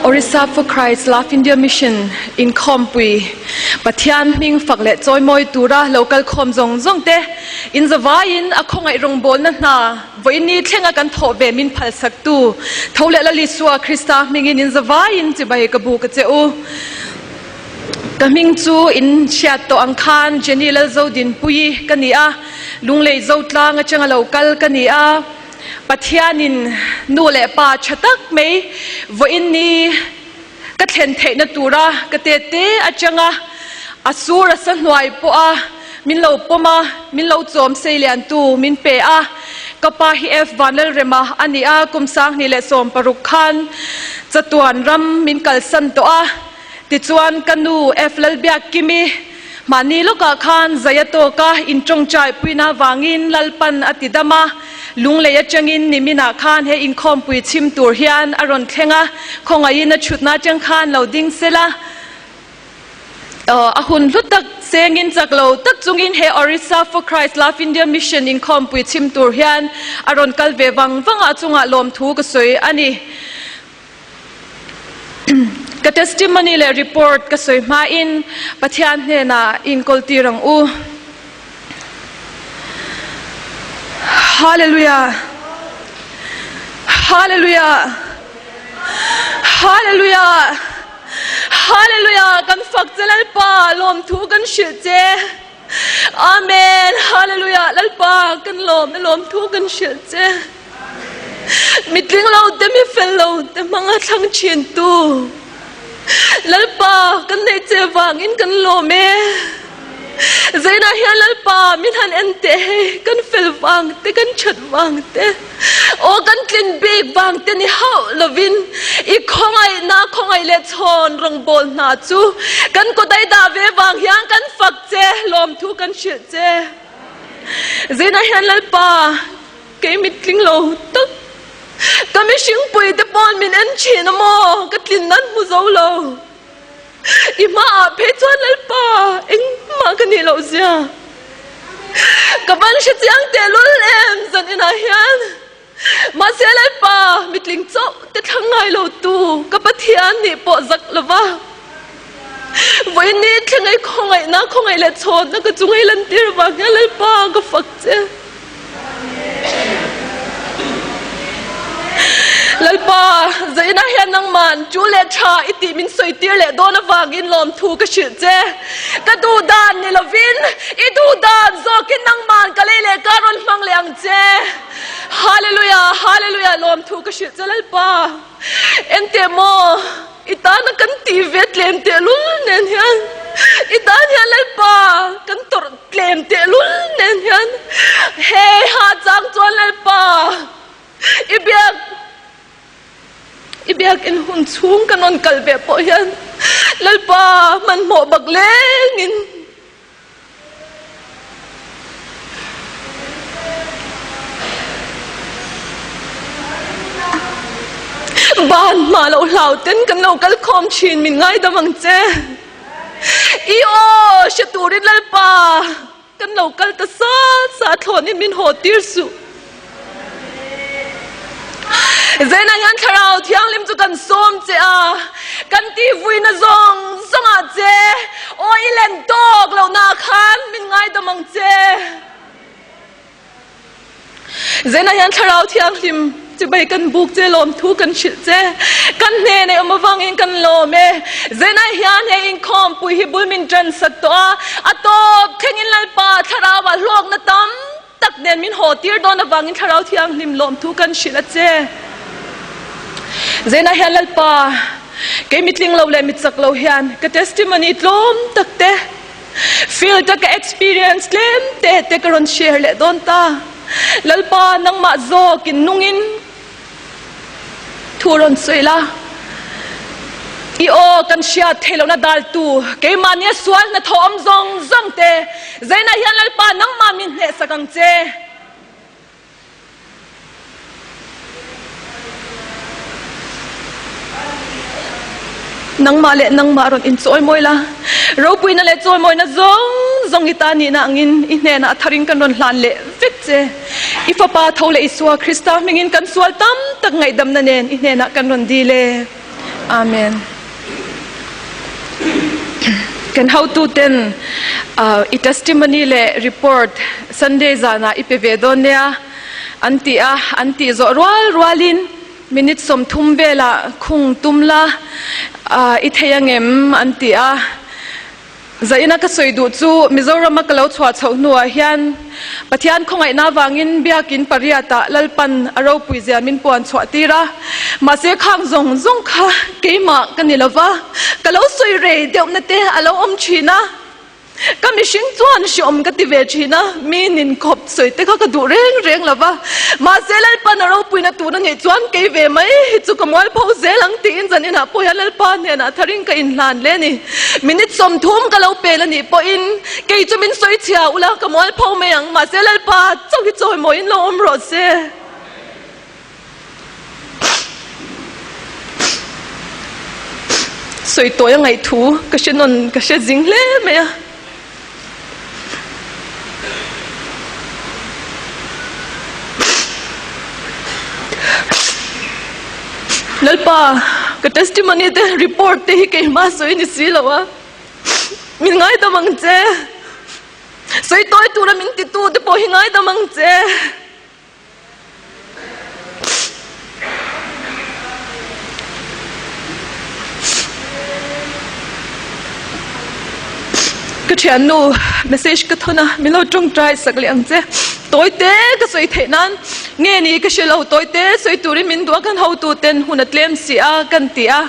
Orissa for Christ Love India Mission inkhawmpui Pathian hming fak leh chawimawi tura lo kal khawm zawng zawng te in zavaiin a khawngaih rawngbawlna hna vawiini thlenga kan thawh ve min phalsaktu tho leh Lal Isua Krista hmingin in zavaiin chibai ka buk a che u. Ka hming chu in hriat tawh ang khan Jenny Lalzodinpuii ka ni a, Lunglei Zotlang atanga lo kal ka ni a. Pathianin nu leh pa tha tak mai vawiin ni ka thlen theihna tura ka tete atanga a sur a sa hnuai pawha min lo pawm a, min lo chawm sei liantu min pe a. Ka pa hi F Vanlalrema a ni a, kum 2016 khan chatuan ram min kalsan tawh a. Tichuan ka nu F Lalbiakkimi Mahni lawkah khan Zaia tawka intawngtai puina vangin Lalpan a ti dam a, Lunglei atangin niminah khan he inkhawmpui chhim tur hian a rawn thleng a, khawngaihin a chhutna atang khan lo ding sela, a hun hlu tak sengin chak lo tak chungin he Orissa for Christ Love India Mission inkhawmpui chhim tur hian a rawn kal ve vang vang a, a chungah lawmthu ka sawi a ni. Ka testimony leh report ka sawi hmain Pathian hnenah inkawl tir ang u. Hallelujah! Hallelujah! Hallelujah! Hallelujah! Kan fak che Lalpa, lawmthu kan hrilh che. Amen! Hallelujah! Lalpa, kan lawm e, lawmthu kan hrilh che. Mitling lo te, mi fel lo te hmanga thlang thin tu Lalpa kan neih che vangin kan lawm e. Zainah hian Lalpa min han en teh hei, kan fel vang te, kan that vang te, aw kan tlin bik vang te ni hauh lovin i khawngaihna khawngaih leh chhawn rawngbâwl hna chu kan kawt ai dah ve vang hian kan fak che, lawmthu kan hrilh che. Zainah hian Lalpa. Kei mitling lo tak ka mihringpui te pawn min en thin a maw? Ka tlin nan hmu zo lo. I hmaah phei chuan Lalpa engmah ka nih loh zia. Ka van hre chiang tehlul em zan inah hian. Mahse Lalpa mitling chauh te thlang ngai lo tu ka Pathian nih pawh zak lova. Vawiin thleng ei khawngaihna khawngaih leh chhawnna ka chunga i lantir vang hian Lalpa ka fak che. Lalpa, zaina hian nangman chu leh tha i tih min sawi tir leh dawn avangin lawmthu ka hrilh che. Ka duh dan ni lovin i duh dan zawkin nangman ka lei leh ka rawn hmang leh ang che. Hallelujah, Hallelujah, lawmthu ka hrilh che Lalpa. Enteh maw, i tana kan tih ve tlem tehlul nen hian i tan hian Lalpa kan tawrh Tlem tehlul nen hian hei ha chang chuan Lalpa i biak i biakin hun chhung ka rawn kal ve pawh hian Lalpa hmanhmawh bak lengin ban hma loh hlau ten kan lo kal khawm thin min ngaidam ang che. I aw, hre turin Lalpa, kan lo kal ta sa sa thlawnin min haw tir suh. Zainah hian Thlarau Thianghlim chu kan sawm che a, kan tihvuina zawng zawngah che, aw i len tawk lohnaah khan min ngaidam ang che. Zenah hian Thlarau Thianghlim chibai kan buk che, lawmthu kan hrilh che, kan hnenah awm avangin kan lawm e. Zenah hian he inkhawmpui hi bul min ṭan sak tawh a, a tawp thlengin Lalpa Thlarauah hlawkna tam tak nen min haw tir dawn avangin Thlarau Thianghlim lawmthu kan hrilh a che. Zenah hian Lalpa, kei mitling lo leh mitchak lo hian ka testimony tlawm tak te, Field a ka experience tlem te te ka rawn share leh dawn ta. Lalpa nangmah zawk in nungin thu rawn sawi la. I aw kan hriat theih lohna daltu keimahni a sual hnathawh awm zawng zawng te zainah hian Lalpa nangmah min hnehsak ang che. Nangmah leh nangmah rawn inchawimawi la, ropuina leh chawimawina zawng zawng i ta nihna angin i hnenah a tharin kan rawn hlan leh vek che. I Fapa tho leh Isua Krista hmingin kan sual tam tak ngaihdamna nen i hnenah kan rawn dil e. Amen. Kan hotuten i testimony leh report Sunday zanah i pe ve dawn nia an ti a, an tih zawh rual rualin minute 30 velah khung tum la i thei angem an ti a. Zaina ka sawi duh chu Mizorama ka lo chhuah chhoh hnuah hian Pathian khawngaihna avangin biakin pariatah Lalpan a ropui zia min puan chhuah tir a. Mahse khang zawng zawng kha keimah ka ni lova, ka lo sawi rei deuhna te a lo awm thin a. Ka mihring chuan hriawm ka ti ve thin a, mi nin khawp sawi te kha ka duh reng reng lova. Mahse Lalpan a ropuina tur a nih chuan kei ve mai hi chu ka mualpho zel ang tiin zaninah pawh hian Lalpa hnenah tharin ka inhlan hle a ni. Minute 30 ka lo pel a nih pawhin kei chu min sawi chhia ula ka mualpho mai ang, mahse Lalpa chauh hi chawimawiin lo awm rawh se. Sawi tawi a ngaih thu ka hre nawn ka hre zing hle mai a. Lalpa ka testimony te report te hi keimah sawi ni si lo a, min ngaidam ang che, sawi tawi tura min titu te pawh hi ngaidam ang che. Ka thiannu message ka thawn a, min lo tawngtai sak leh ang che. Tawi te ka sawi theih nan nge ni ka hre lo, tawi te sawi turin min duh a, kan hotu ten hun a tlem si a kan ti a,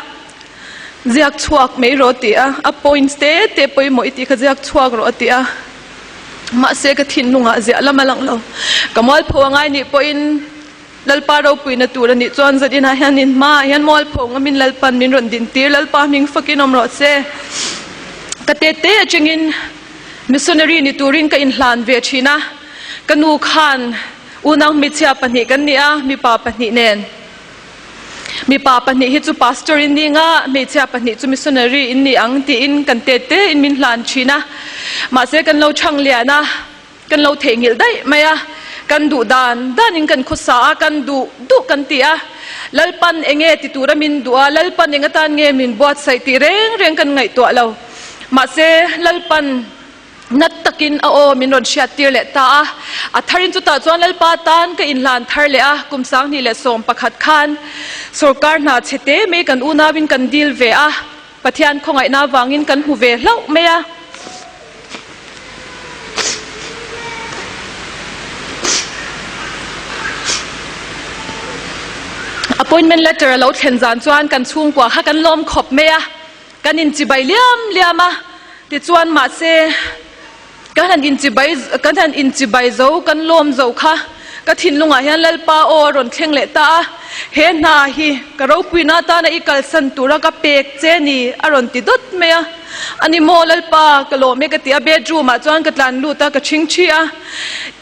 ziak chhuak mai rawh a ti a, a points te te pawimawh i tih kha ziak chhuak rawh a ti a. Mahse ka thinlungah ziah lam a lang lo. Ka mualpho a ngai nih pawhin Lalpa ropuina tur a nih chuan zat inah hian in hmaah hian mualpho ngamin Lalpan min rawn dintir. Lalpa hming fakin awm rawh se. Ka tete atangin missionary ni turin ka inhlan ve thin a. Ka nu khan unau hmeichhia pahnih kan ni a, mipa pahnih nen. Mipa pahnih hi chu pastor in ni nga, hmeichhia pahnih chu missionary in ni ang tiin kan tet te in min hlan thin a. Mahse kan lo chhang lian a, kan lo theihnghilh daih mai a, kan duh dan dan in kan khawsa a, kan duh duh kan ti a. Lalpan enge ti tura min duh a, Lalpan eng atan nge min buatsaih tih reng reng kan ngaihtuah lo. Mahse Lalpan. Nat takin a aw min rawn hriat tir leh ta a. A tharin chutah chuan Lalpa tan ka inhlan thar leh a, kum 2011 khan sorkar hna chhe te mai kan unauin kan dil ve a, Pathian khawngaihna avangin kan hmu ve hlauh mai a. Appointment letter a lo thlen zan chuan kan chhungkua kha kan lawm khawp mai a. Kan inchibai liam liam a, tichuan mahse kan han inchibai kan han inchibai zo kan lawm zo kha ka thinlungah hian Lalpa aw a rawn thleng leh ta a, he hna hi ka ropuina atana i kalsan tura ka pek che ni a rawn ti dawt mai a, ani maw Lalpa ka lawm e ka ti a, bedroom ah chuan ka tlan lut a ka chhing thi a.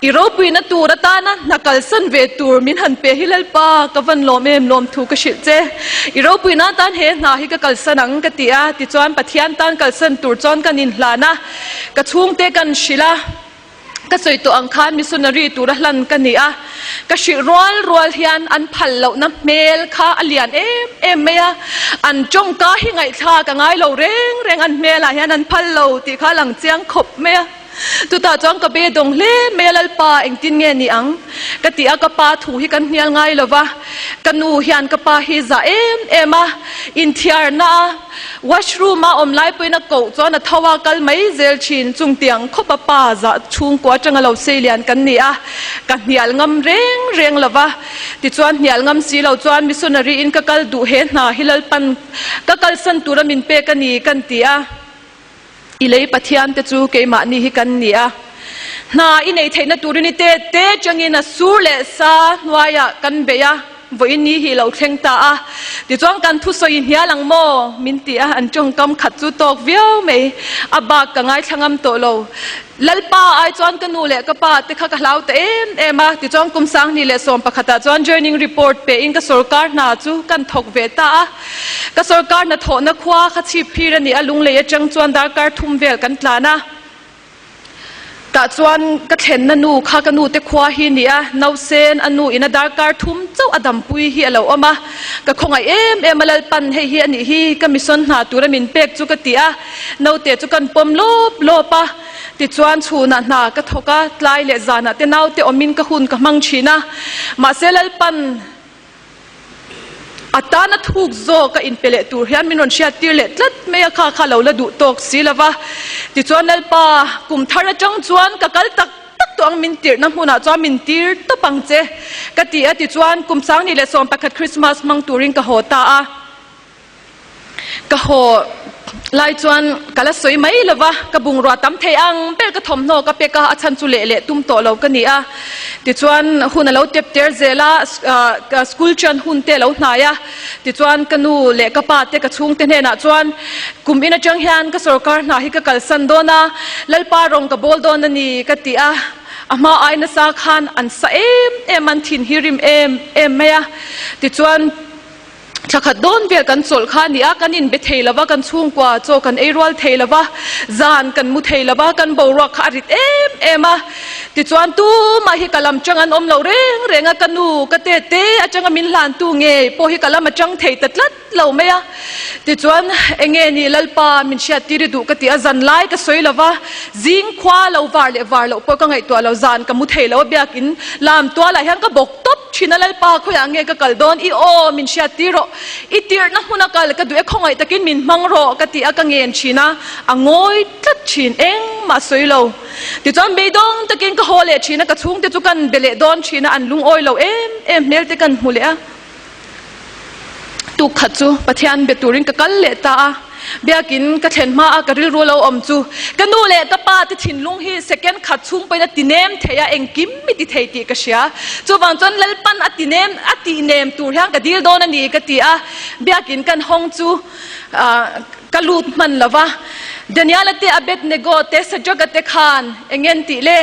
I ropuina tur atana hna kalsan ve tur min han pe hi Lalpa, ka van lawm em lawm thu ka hrilh che. I ropuina atan he hna hi ka kalsan ang ka ti a, tichuan Pathian tan kalsan tur chuan kan inhlan a, ka chhungte kan hrilh a, ka sawi tawh ang khan missionary tura hlan ka ni a, ka hrilh rual rual hian an phal lohna hmel kha a lian em em mai a, an tawngka hi ngaihthlak a ngai lo reng reng an hmelah hian an phal lo tih kha a lang chiang khawp mai a. Chutah chuan ka be dawng hle mai a, Lalpa engtin nge ni ang? Ka ti a, ka pa thu hi kan hnial ngai lo va, ka nu hian ka pa hi zah em em a, inthiarna a washroom a awm lai pawhin a koh chuan a tho a, kal mai zel thin, chung tiang khawp a pa zah chhungkua atanga lo sei lian kan ni a, ka hnial ngam reng reng lo va, tichuan hnial ngam si lo chuan missionary in ka kal duh he hna hi Lalpan ka kalsan tura min pek a ni kan ti a. I lei Pathian te chu keimahni hi kan ni a, hna i neih theihna turin i te te changin a sur leh sa hnuaiah kan beih a, vawiin ni hi i lo thleng ta a, tichuan kan thusawi i hnial ang maw? min ti a, an tawngkam khat chu tawk viau mai, a bak ka ngaithla ngam tawh lo. Lalpa ai chuan ka nu leh ka pa te kha ka hlau ta em em a, tichuan kum 2011 ah chuan joining report pein ka sorkar hna chu kan thawk ve ta a. Ka sorkar hnathawhna khua kha chhip phir a ni a, lunglei atang chuan darkar thum vel kan tlan a. Tah chuan ka thlenna nu kha ka nu te khua hi ni a, nausen a nu in a darkar thum chauh a dampui hi a lo awm a, ka khawngaih em em a Lalpan hei hi a nih hi ka mission hna tura min pek chu ka ti a, naute chu kan pawm lawp lawp a, tichuan chhunah hna ka thawk a, tlai leh zanah te naute awmin ka hun ka hmang thin a, mahse Lalpan. A tana thuk zawk a inpe leh tur hian min rawn hriattir leh tlat mai a, kha kha lo la duh tawk si lo va. Tichuan Lalpa, kum thar atang chuan ka kal tak tak tawh ang min tirhna hmunah chuan min tir tawp ang che ka ti a, tichuan kum 21 leh 11 Krismas hmang turin ka haw ta a. Ka haw lai chuan ka la sawi mai lo va, ka bungrua tam thei ang ber ka thawmhnaw ka pek a, a chhan chu leh leh tum tawh lo ka ni a. Tichuan hun a lo tep ter zel a, school ṭian hun te a lo hnai a, tichuan ka nu leh ka pa te ka chhungte hnenah chuan kum in aṭang hian ka sorkar hna hi ka kalsan dawn a, Lalpa rawng ka bawl dawn a ni ka ti a, a hma ai nasa khan an sa em em an thin hi rim em em mai a, tichuan. Thla khat dawn vel kan chawlh kha a ni a, kan inbe thei lo va, kan chhungkua chaw kan ei rual thei lo va, zan kan mu thei lo va, kan boruak kha a rit em em a. Tichuan tumah hi ka lam chang an awm lo reng reng a, ka nu, ka te te atanga min hlantu ngei pawh hi ka lam atang thei ta tlat lo mai a. Tichuan enge ni Lalpa min hriattir i duh ka ti a, zan lai ka sawi lo va, zing khua lo var leh var loh pawh ka ngaihtuah lo, zan ka mu thei lo a, biakin lam tualah hian ka bawk tawp. Ṭhina Lalpa khawiah nge ka kal dawn? I aw, min hriat tir rawh. I tirhna hmuna kal ka duh e, khawngaih takin min hmang rawh ka ti a, ka ngen ṭhin a, a ngawi tlat ṭhin, engmah a sawi lo. Tichuan beidawng takin ka haw leh ṭhin a, ka chhungte chu kan be leh dawn ṭhin a, an lungawi lo em em hmel te kan hmu leh a. Tuk khat chu Pathian be turin ka kal leh ta a, biakin ka thlen hma a ka rilru lo awm chu ka nu leh ka pa te thinlung hi second khat chhung pawhin a ti nem thei a, engkim mi ti thei tih ka hria. Chuvang chuan Lalpan a ti nem a tih nem tur hian ka dil dawn a ni ka ti a, biakin kan hawng chu ka lut hman lo va. Daniela te Abednego te Sadraka te khan eng nge an tih le?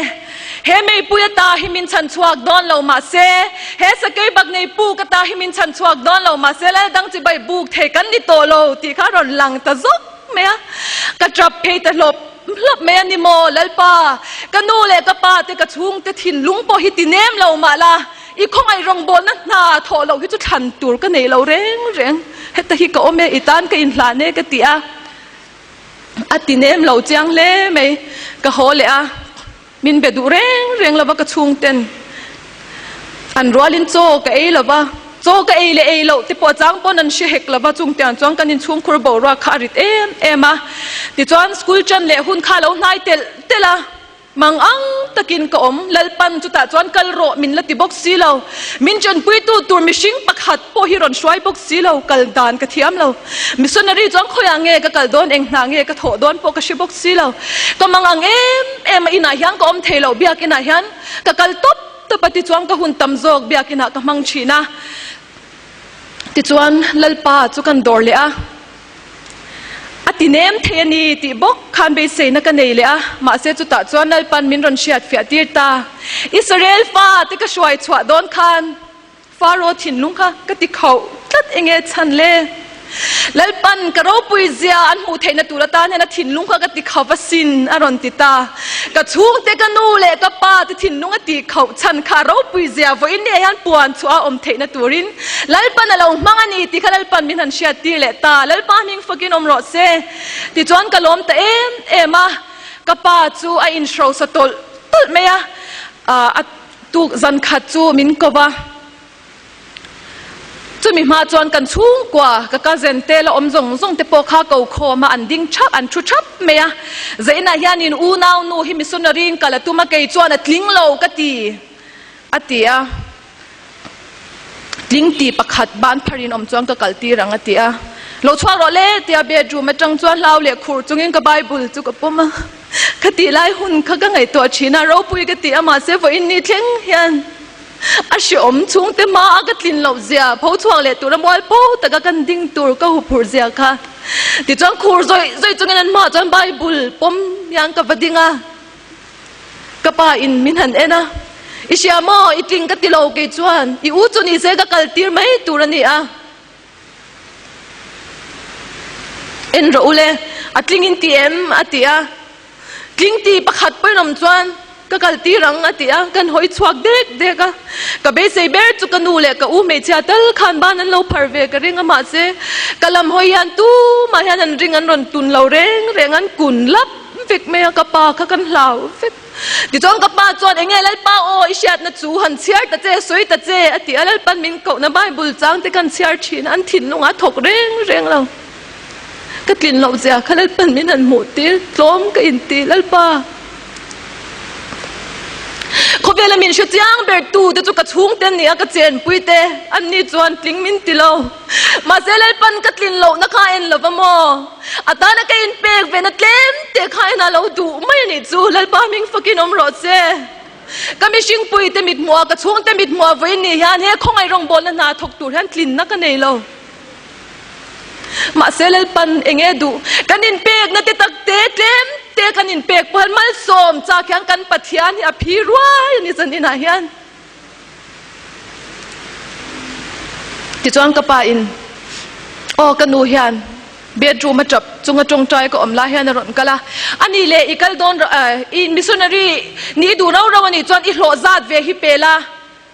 He meipui ata hi min chhan chhuak dawn lo mahse, he sakei bak nei puk ata hi min chhan chhuak dawn lo mahse lal dang chibai buk thei kan ni tawh lo tih kha a rawn lang ta zawk mai a. Ka tap phei ta hlawp hlawp mai a ni maw Lalpa, ka nu leh ka pa te ka chhungte thinlung pawh hi ti nem lo mah la, i khawngaih rawngbawlna hna thawh loh hi chu thlan tur ka nei lo reng reng, heta hi ka awm e, i tan ka inhlan e ka ti a. A ti nem lo chiang hle mai. Ka haw leh a, min be duh reng reng lova ka chhungten an rualin chaw ka ei lova, chaw ka ei leh ei loh te pawh a chang pawn an hre hek lova, chung tiang chuan kan inchhungkhur boruak kha a rit em em a. Tichuan school ṭan leh hun kha a lo hnai telh telh a. Mang ang takin ka awm, Lalpan chutah chuan kal rawh min la ti bawk si lo. Min ṭanpuitu tur mihring pakhat pawh hi rawn hruai bawk si lo, kal dan ka thiam lo. Missionary chuan khawiah nge ka kal dawn, eng hna nge ka thawh dawn pawh ka hre bawk si lo. Ka mang ang em em a, inah hian ka awm thei lo, biakinah hian ka kal tawp tawp a, tichuan ka hun tam zawk biakinah ka hmang ṭhin a. Tichuan Lalpa chu kan dawr leh a. A ti nem thei a ni tih bawk khan beiseina ka nei leh a, mahse chutah chuan Lalpan min rawn hriat fiah tir ta. Israel fa te ka hruai chhuah dawn khan Faro thinlung kha ka ti khauh tlat enge chhan le? Lalpan ka ropui zia an hmuh theihna tur atan hian a thinlung kha ka ti khauh va sin a rawn ti ta. Ka chhungte ka nu leh ka pa te thinlung a tih khauh chhan kha ropui zia vawiin ni ah hian puan chhuah a awm theihna turin Lalpan a lo hmang a ni tih kha Lalpan min han hriat tir leh ta. Lalpa hming fakin awm rawh se. Tichuan ka lawm ta em em a, ka pa chu a inhrosa tawlh tawlh mai a, a tuk zan khat chu min ko va. Chumi hma chuan kan chhungkua ka cousin te la awm zawng zawng te pawh kha ko khawm a, an ding thap, an thu thap mai a. Zainah hianin unau nu hi missionary in kal a tum a, kei chuan a tling lo ka ti, a ti a. Tling ti pakhat ban pharin awm chuan ka kal tir ang a ti a. Lo chhuak rawh le tia bedroom atang chuan hlau leh khur chungin ka Bible chu ka pawm a. Ka tih lai hun kha ka ngaihtuah thin a, ropui ka ti a mahse vawiin ni thleng hian a hreawm chhungte hma a ka tlin loh zia, pho chhuak leh tura mual pho taka kan ding tur ka huphurh zia kha. Tichuan khur zawih zawih chungin an hmaah chuan Bible pawm hian ka va ding a. Ka pa in min han en a, I hria maw, i tling ka ti lo kei chuan, i u chu ni se ka kal tir mai tur a ni a. En rawh u le, a tling in ti em? a ti a. Tling ti pakhat pawhin awm chuan ka kal tir ang a ti a, kan hawi chhuak dek dek a. Ka beisei ber chu ka nu leh ka u hmeichhia tal khan ban an lo phar ve ka ring a mahse ka lam hawi hian tumah hian an ring an rawn tun lo reng reng an kun lap vek mai a, ka pa kha kan hlau vek. Tichuan ka pa chuan enge Lalpa aw i hriatna chu han chhiar ta che, sawi ta che a ti a, Lalpan min kohna Bible chang te kan chhiar thin a, an thinlungah a thawk reng reng lo. Ka tlin loh zia kha Lalpan min han hmuh tir, tlawm ka inti Lalpa. Khawvela min hre chiang ber tu te chu ka chhungte an ni a, ka chenpui te an ni chuan tling min ti lo. Mahse Lalpan ka tlin lohna kha a en lo va maw? A tana ka inpek ve na tlem te kha en a lo duh mai a nih chu, Lalpa hming fakin awm rawh se. Ka mihringpui te mithmuh a, ka chhungte mithmuh a vawiin ni hian he khawngaih rawngbawlna hna thawk tur hian tlinna ka nei lo. Mahse Lalpan enge duh? Kan inpekna te tak te, tlem te kan inpek pawh hian malsawm chak hian kan Pathian hi a phi ruai a ni zaninah hian. Tichuan ka pa in, Aw ka nu hian bedroom a tap chunga tawngtai ka awm lai hian a rawn kal a, ani leh i kal dawn rawh, i missionary nih i duh rau rau a nih chuan i hlawh zat ve hi pe la,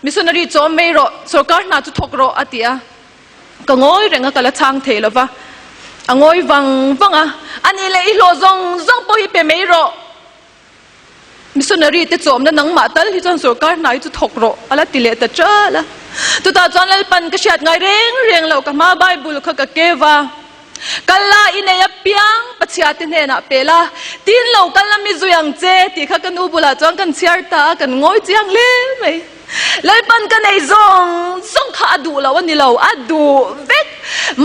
missionary chawm mai rawh, sorkar hna chu thawk rawh a ti a. Ka ngawi reng a, ka la chhang thei lo va. A ngawi vang vang a, Ani leh i hlawh zawng zawng pawh hi pe mai rawh. Missionary te chawmna nangmah tal hi chuan sorkar hna hi chu thawk rawh a la ti leh ta ṭal a. Chutah chuan Lalpan ka hriat ngai reng reng lo, ka hma Bible kha ka keu a. Kal la i nei apiang Pathian te hnenah pe la, tin lo kal la mi zui ang che tih kha ka nu bulah chuan kan chhiar ta a, kan ngawi chiang hle mai. Lalpan ka nei zawng zawng kha a duh lo a ni lo, a duh vek.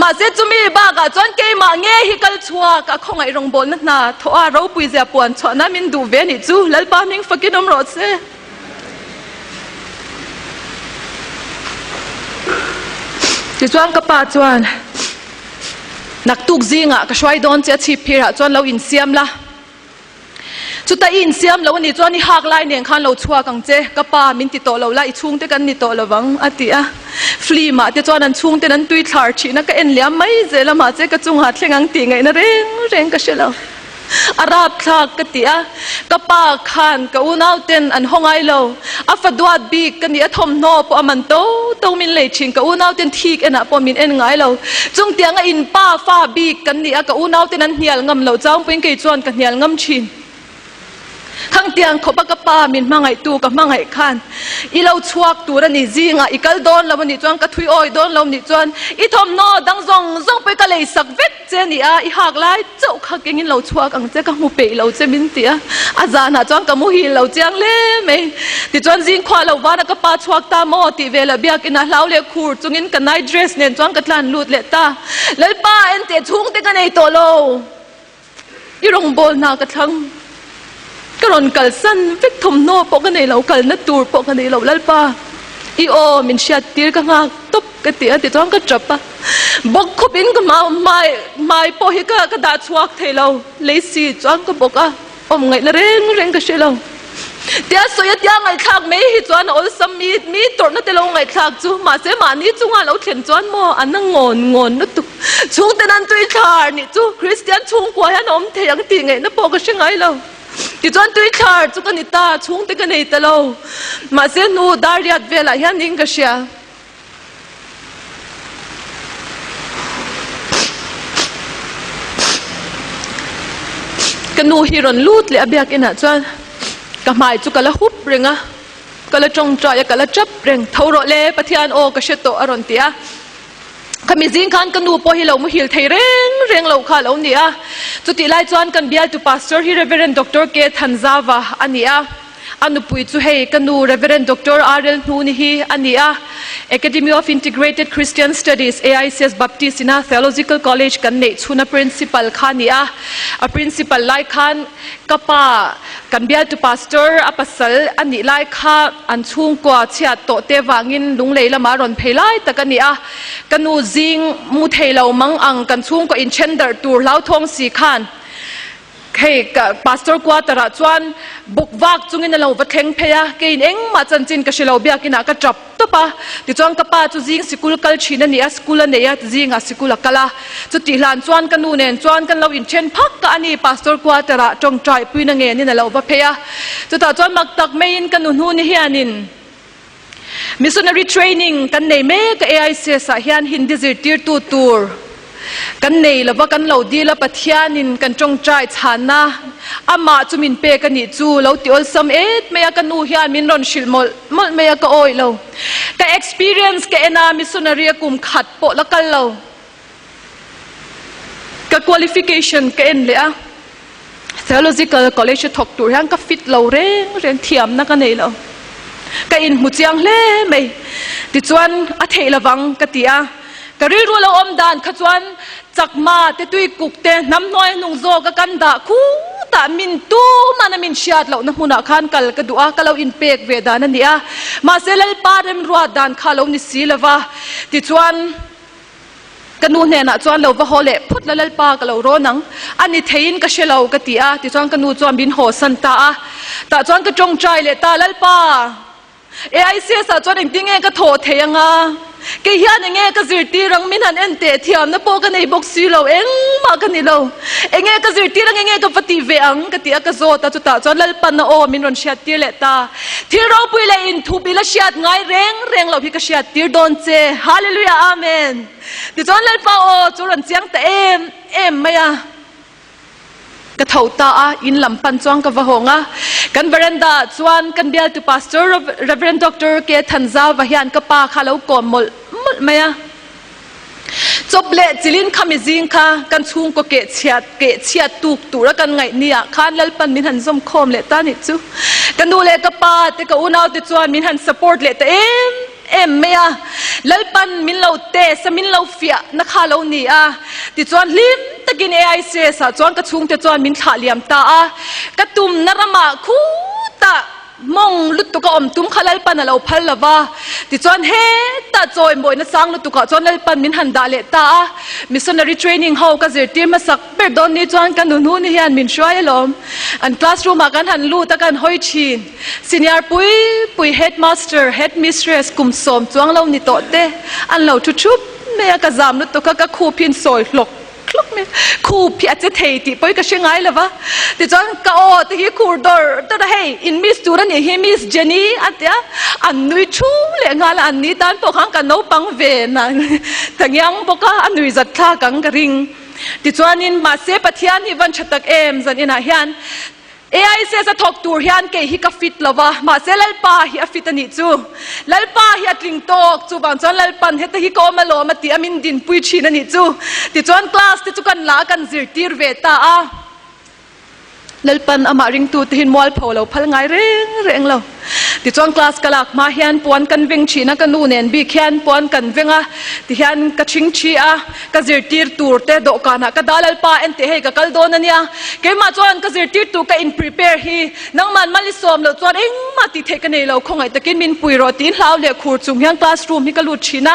Mahse chumi bakah chuan keimah nge hi kal chhuak a khawngaih rawngbawlna hna thawh a ropui zia puan chhuahna min duh ve a nih chu Lalpa hming fakin awm rawh se. Tichuan ka pa chuan naktuk zingah ka hruai dawn che a chhip phirah chuan lo insiam la. Chuta i insiam lo a nih chuan i hak lai nen khan lo chhuak ang che, ka pa min ti tawh lo la, i chhungte kan ni tawh lo vang, a ti a. Film ah te chuan an chhungten an tui thlar thin a, ka en liam mai zel a, mahse ka chungah thleng ang tih ngaihna reng reng ka hre lo. A rapthlak ka ti a, ka pa khan ka unau ten an haw ngai lo, a fa duat bik ka ni a, thawmhnaw pawh a man to to min lei thin, ka unau ten thik enah pawh min en ngai lo. Chungtianga in pa fa bik kan ni a, ka unau ten an hnial ngam lo changpuiin kei chuan ka hnial ngam thin. Khangtiang khawpa ka pa min hmangaihtu ka hmangaih khan i lo chhuak tur a ni, zingah i kal dawn lo a nih chuan ka thui awi dawn lo nih chuan i thawmhnaw dang zawng zawng pawh i ka lei sak vek che a ni a, i hak lai chauh kha kengin lo chhuak ang che, ka hmu peih lo che min ti a, a zanah chuan ka muhil lo chiang hle mai. Tichuan zingkhua lo vana ka pa chhuak ta maw tih velah biakina hlau leh khur chungin ka night dress nen chuan ka tlan lut leh ta. Lalpa enteh chhungte ka nei tawh lo. I rawngbâwl hna ka thlang. Ka rawn kalsan vek thawmhnaw pawh ka nei lo, kalna tur pawh ka nei lo Lalpa, i aw min hriat tir ka nghak tawp ka ti a tichuan ka ṭap a. Bawk khawpin ka hma hmai hmai pawh hi ka ka dah chhuak thei lo, lei si chuan ka bawk a, awm ngaihna reng reng ka hre lo. Tia sawi a tia ngaihthlak mai hi chuan a awlsam mi mi tawrhna te lo ngaihthlak chu mahse mahni chunga lo thlen chuan maw an a ngawn ngawn lutuk. Chhungten an tui thlar nih chu Kristian chhungkua hian a awm thei ang tih ngaihna pawh ka hre ngai lo. Tichuan tui thlar chu ka ni ta, chhungte ka nei ta lo. Mahse hnu dar riat velah hian ning ka hria. Ka nu hi rawn lut leh a biakinah chuan ka hmai chu ka la hup reng a, ka la tawngtai a, ka la tap reng. Tho rawh le, Pathian aw ka hre tawh a rawn ti a. Khami zing khan ka nu pawh hi lo muhil thei reng reng lo kha a lo ni a. Chutih lai chuan kan bialtu Pastor hi Reverend Doctor K Thanzava a ni a. A nupui chu hei ka nu Rev. Doctor RL Hnuni hi a ni a, Academy of Integrated Christian Studies, AICS, Baptist ina Theological College kan neih chhuna Principal kha a ni a. A Principal lai khan ka pa kan bialtu Pastor a pasal a nih lai kha an chhungkua chhiat tawh te vangin lunglei lama rawn phei lai tak a ni a. Ka nu zing mu thei lo mang ang kan chhungkua inthen darh tur hlauthawng si khan Hei ka pastor quarter ah chuan bawk vak chungin a lo va thleng phei a, keiin engmah chanchin ka hre lo biakinah ka tap. tawp a. Tichuan ka pa chu zing sikul kal thin a ni a, school a nei a, zingah sikul a kal a. Chutih hlan chuan ka nu nen chuan kan lo inthen phak ka a ni, Pastor quarter ah tawngtai puina ngenin a lo va phei a. Chutah chuan mak tak maiin ka nu hnu ni hianin Missionary training kan nei mek a AICS ah hian Hindi zirtirtu tur kan nei lova kan lo dil a Pathianin kan tawngtai chhanna amah chu min pek a nih chu lo ti awlsam et mai a ka nu hian min rawn hrilh mawlh mawlh mai a ka awih lo ka experience ka en a missionary a kum khat pawh la kal lo Ka qualification ka en leh a, Theological College a thawk tur hian ka fit lo reng reng, thiamna ka nei lo. Ka inhmu chiang hle mai. Tichuan a theih lovang ka ti a, ka rilru lo awm dan kha chuan chakma te tuikuk te hnam hnuai hnung zawk a kan dah khutah min tuman a min hriat lohna hmunah khan kal ka duh a, ka lo inpek ve dan a ni a. Mahse Lalpa remruat dan kha a lo ni si lova, tichuan, Ka nu hnenah chuan lo va haw leh phut la Lalpa ka lo rawn ang, a ni theiin ka hre lo ka ti a, tichuan ka nu chuan min haw san ta a. Tah chuan ka tawngtai leh ta, Lalpa, AICS ah chuan engtin nge ka thawh thei ang a? Kei hian enge ka zirtir ang, min han en teh thiamna pawh ka nei bawk si lo, engmah ka ni lo. Enge ka zirtir ang, enge ka va tih ve ang ka ti a, ka zawt a, chutah chuan Lalpan a aw min rawn hriattir leh ta. Thil ropui leh inthup ila hriat ngai reng reng loh hi ka hriat tir dawn che. Hallelujah Amen. Tichuan Lalpa aw chu rawn chiang ta em em mai a. Ka tho ta a, in lam pan chuan ka va hawng a. Kan veranda ah chuan kan bialtu Pastor Rev. Doctor K. Thanzauva hian ka pa kha a lo kawm mawlh mawlh mai a. Chawp leh chilin kha mizing kha kan chhungkaw keh chhiat keh chhiat tuk tura kan ngaih ni ah khan Lalpan min han zawm khawm leh ta nih chu. Ka nu leh ka pa te ka unau te chuan min han support leh ta em em mai a. Lalpan min lo test a min lo fiah na kha lo ni a. Tichuan hlim takin AICS ah chuan ka chhungte chuan min thlah liam ta a. Ka tumna ramah khutah Mawng lutuk a awm tum kha Lalpan a lo phal lo va, tichuan hetah chawi mawina sang lutukah chuan Lalpan min han dah leh ta a. Missionary training ho ka zirtir hmasak ber dawn ni chuan ka nuhnu ni hian min hruai alawm. An classroom ah kan han lut a kan hawi thin. Senior pui pui headmaster, headmistress kum sawm chuang lo ni tawh te an lo thu thup mai a, ka zam lutuk a ka khup hi an sawi hlawk. Tluk mai khup hi a che thei tih pawh hi ka hre ngai lo va, tichuan ka aw te hi khur dawr dawr a, hei in miss tur a nih hi miss Jenny a ti a, an nui thu leh nghal a, an ni tan pawh khan ka naupang ve na ta ngiang bawk a, a nui zat thlak ang ka ring. Tichuanin mahse Pathian hi van tha tak em zan inah hian AICS a thawk tur hian kei hi ka fit lo va, mahse Lalpa hi a fit a nih chu. Lalpa hi a tling tawk, chuvang chuan Lalpan heta hi ka awm alawm a tih a min dinpui thin a nih chu. Tichuan class te chu kan la a kan zirtir ve ta a. Lalpan amah ringtu te hian mualpho lo phal ngai reng reng lo. Tichuan class ka lak hma hian puan kan veng thin a, ka nu nen bik hian puan kan veng a, tihian ka thing thi a. Ka zirtir tur te dawhkanah ka dah Lalpa en teh hei ka kal dawn a nia. Keimah chuan ka zirtir tur ka in prepare hi nangman mal i sawm loh chuan engmah tih theih ka nei lo khawngaih takin min pui rawh tiin hlau leh khur chung hian classroom hi ka lut thin a.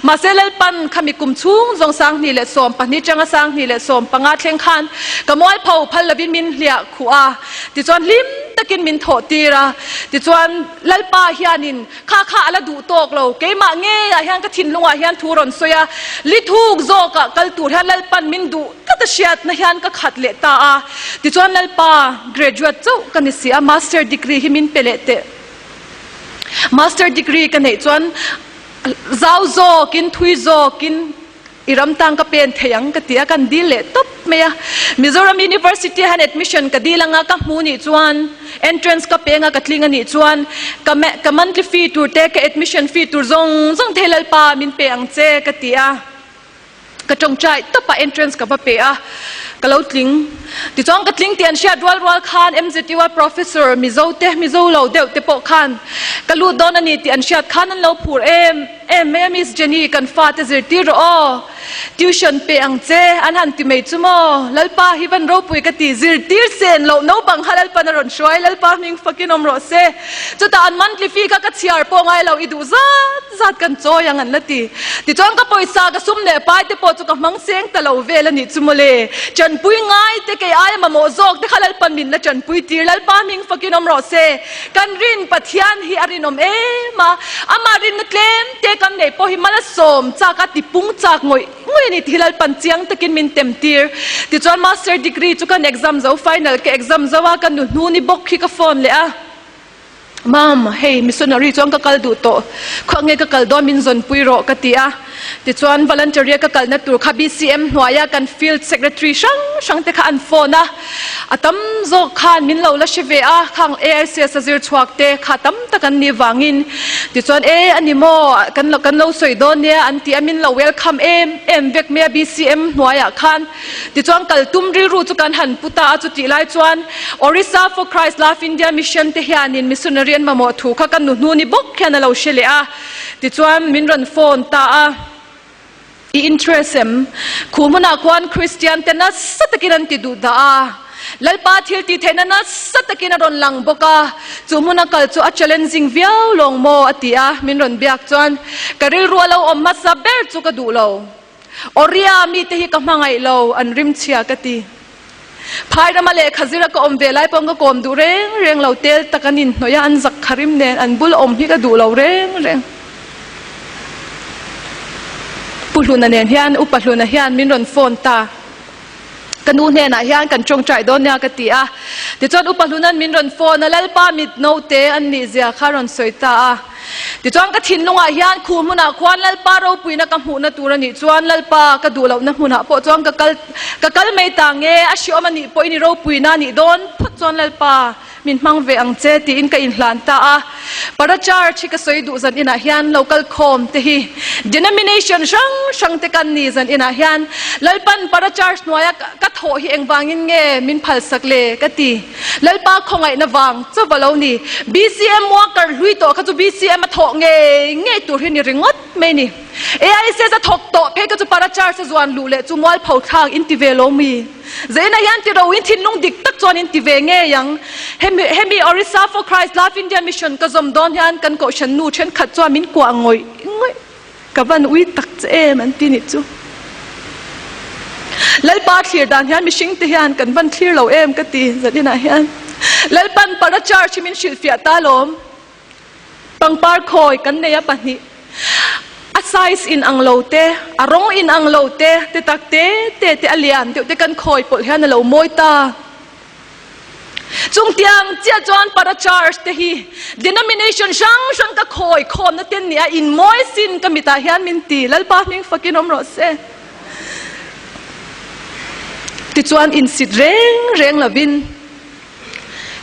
Mahse Lalpan khami kum chhung zawng 2012 tanga 2015 thleng khan ka mualpho phal lovin min hliah khuh a tichuan hlim takin min thawh tir a tichuan Lalpa hianin Kha kha a la duh tawk lo. Keimah ngeiah hian ka thinlungah hian thu rawn sawi a, li thuk zawkah kal tur hian Lalpan min duh tlat a hriatna hian ka khat leh ta a. Tichuan Lalpa graduate chauh ka ni si a, master degree hi min pe leh teh. Master degree ka neih chuan zau zawkin, thui zawkin, I ram tang ka pen thei ang ka ti a, kan dil leh tawp mai a. Mizoram University ah hian admission ka dil anga ka hmu nih chuan entrance ka peng a ka tling a nih chuan ka ka monthly fee tur te ka admission fee tur zawng zawng thei Lalpa min pe ang che ka ti a. Ka tawngtai tawp a entrance ka va pe a, ka lo tling. Tichuan ka tling tih an hriat rual rual khan MZU a professor Mizo te Mizo lo deuh te pawh khan ka lut dawn a ni tih an hriat khan an lo phur em. Em mai a Miss Jenny kan fate zirtir rawh aw, tuition pe ang che an han ti mai chu maw, Lalpa hi van ropui ka ti, zirtir sen loh naupang kha Lalpan a rawn hruai, Lalpa hming fakin awm rawh se, chutah an monthly fee kha ka chhiar pawh ngai lo, i duh zat zat kan chawi ang an la ti, tichuan ka pawisa ka sum leh pai te pawh chu ka hmang seng ta lo vel a nih chu mawle, chan. Ṭanpui ngai te kei aia mamawh zawk te kha Lalpan min la ṭanpui tir. Lalpa hming fakin awm rawh se. Kan rin Pathian hi a rinawm em a, amah rinna tlem te kan neih pawh hi malsawm chak a tipung chak ngawih ngawih a ni tih hi Lalpan chiang takin min tem tir. Tichuan Master degree chu kan exam zo, final ka exam zo a, ka nu hnu ni bawk hi ka phone leh a. Mam, hei missionary chuan ka kal duh tawh, khaw nge ka kal dawn min zawnpui rawh ka ti a. Tichuan voluntary a ka kalna tur kha BCM hnuaia kan field secretary hrang hrang te kha an phone a, a tam zawk khan min lo la hre ve a, khang AICS a zir chhuak te kha tam tak an nih vangin tichuan e a ni maw kan lo kan lo sawi dawn nia an ti a, min lo welcome em em vek mai a BCM hnuaiah khan. Tichuan kal tum rilru chu kan han pu ta a, chutih lai chuan Orissa for Christ Love India Mission te hianin missionary an mamawh thu kha ka nu hnu ni bawk hian a lo hre leh a, tichuan min rawn phone ta a, I interest em? Khu hmunah khuan Kristian te nasa takin an ti duh dah a, Lalpa thil tih theihna nasa takin a rawn lang bawk a, chu hmuna kal chu a challenging viau lawng maw a ti a, min rawn biak chuan ka rilru a lo awm hmasa ber chu ka duh lo. Awria mite hi ka hmangaih lo, an rim chhia ka ti. Phai rama lehkha zira ka awm ve lai pawhin ka kawm duh reng reng lo, tel tak an inhnawih a, an zak kha rim nen an bul awm hi ka duh lo reng reng. Pu Hluna nen hian, Upa Hluna hian min rawn phone ta. Ka nu hnenah hian kan tawngtai dawn nia ka ti a. Tichuan Upa Hluna'n min rawn phone a, Lalpa mit naute an nih zia kha a rawn sawi ta a. Tichuan ka thinlungah hian khu hmunah khuan Lalpa ropuina ka hmuhna tur a nih chuan Lalpa ka duh lohna hmunah pawh chuan ka kal ka kal mai ta nge, a hriawm a nih pawhin i ropuina a nih dawn phawt chuan Lalpa min hmang ve ang che tiin ka inhlan ta a. Para Church hi ka sawi duh zan inah hian local khawm te hi denomination hrang hrang te kan ni zan inah hian Lalpan Para Church hnuaia ka thawh hi engvangin nge min phalsak le ka ti. Lalpa khawngaihna vang chauh a lo ni. BCM worker hlui tawh kha chu BCM a thawh ngei ngei tur hi ni ringawt mai ni. AICS a thawk tawh phei kha chu Para Church a zuan luh leh chu mualpho thlak in ti ve lo mi. Zeina hian ti ro in thinlung dik tak chuan in ti ve ngei ang. Hemi hemi Orissa for Christ Love India Mission ka zawm dawn hian kan kohhran nu thenkhat chuan min kuah ngawih ngawih. Ka van ui tak che em an ti nih chu. Lalpa thlir dan hian mihring te hian kan van thlir lo em ka ti zaninah hian. Lalpan para charge hi min hrilhfiah ta lawm. Pangpar khawi kan nei a pahnih. A size in ang lo te, a rawng in ang lo te, te tak te te te a lian deuh te kan khawi pawlh hian a lo mawi ta. Chungtiang chiah chuan para church te hi denomination hrang hrang ka khawi khawmna ten nia in mawi sin ka mitah hian min ti Lalpa hming fakin awm rawh se. Tichuan insit reng reng lovin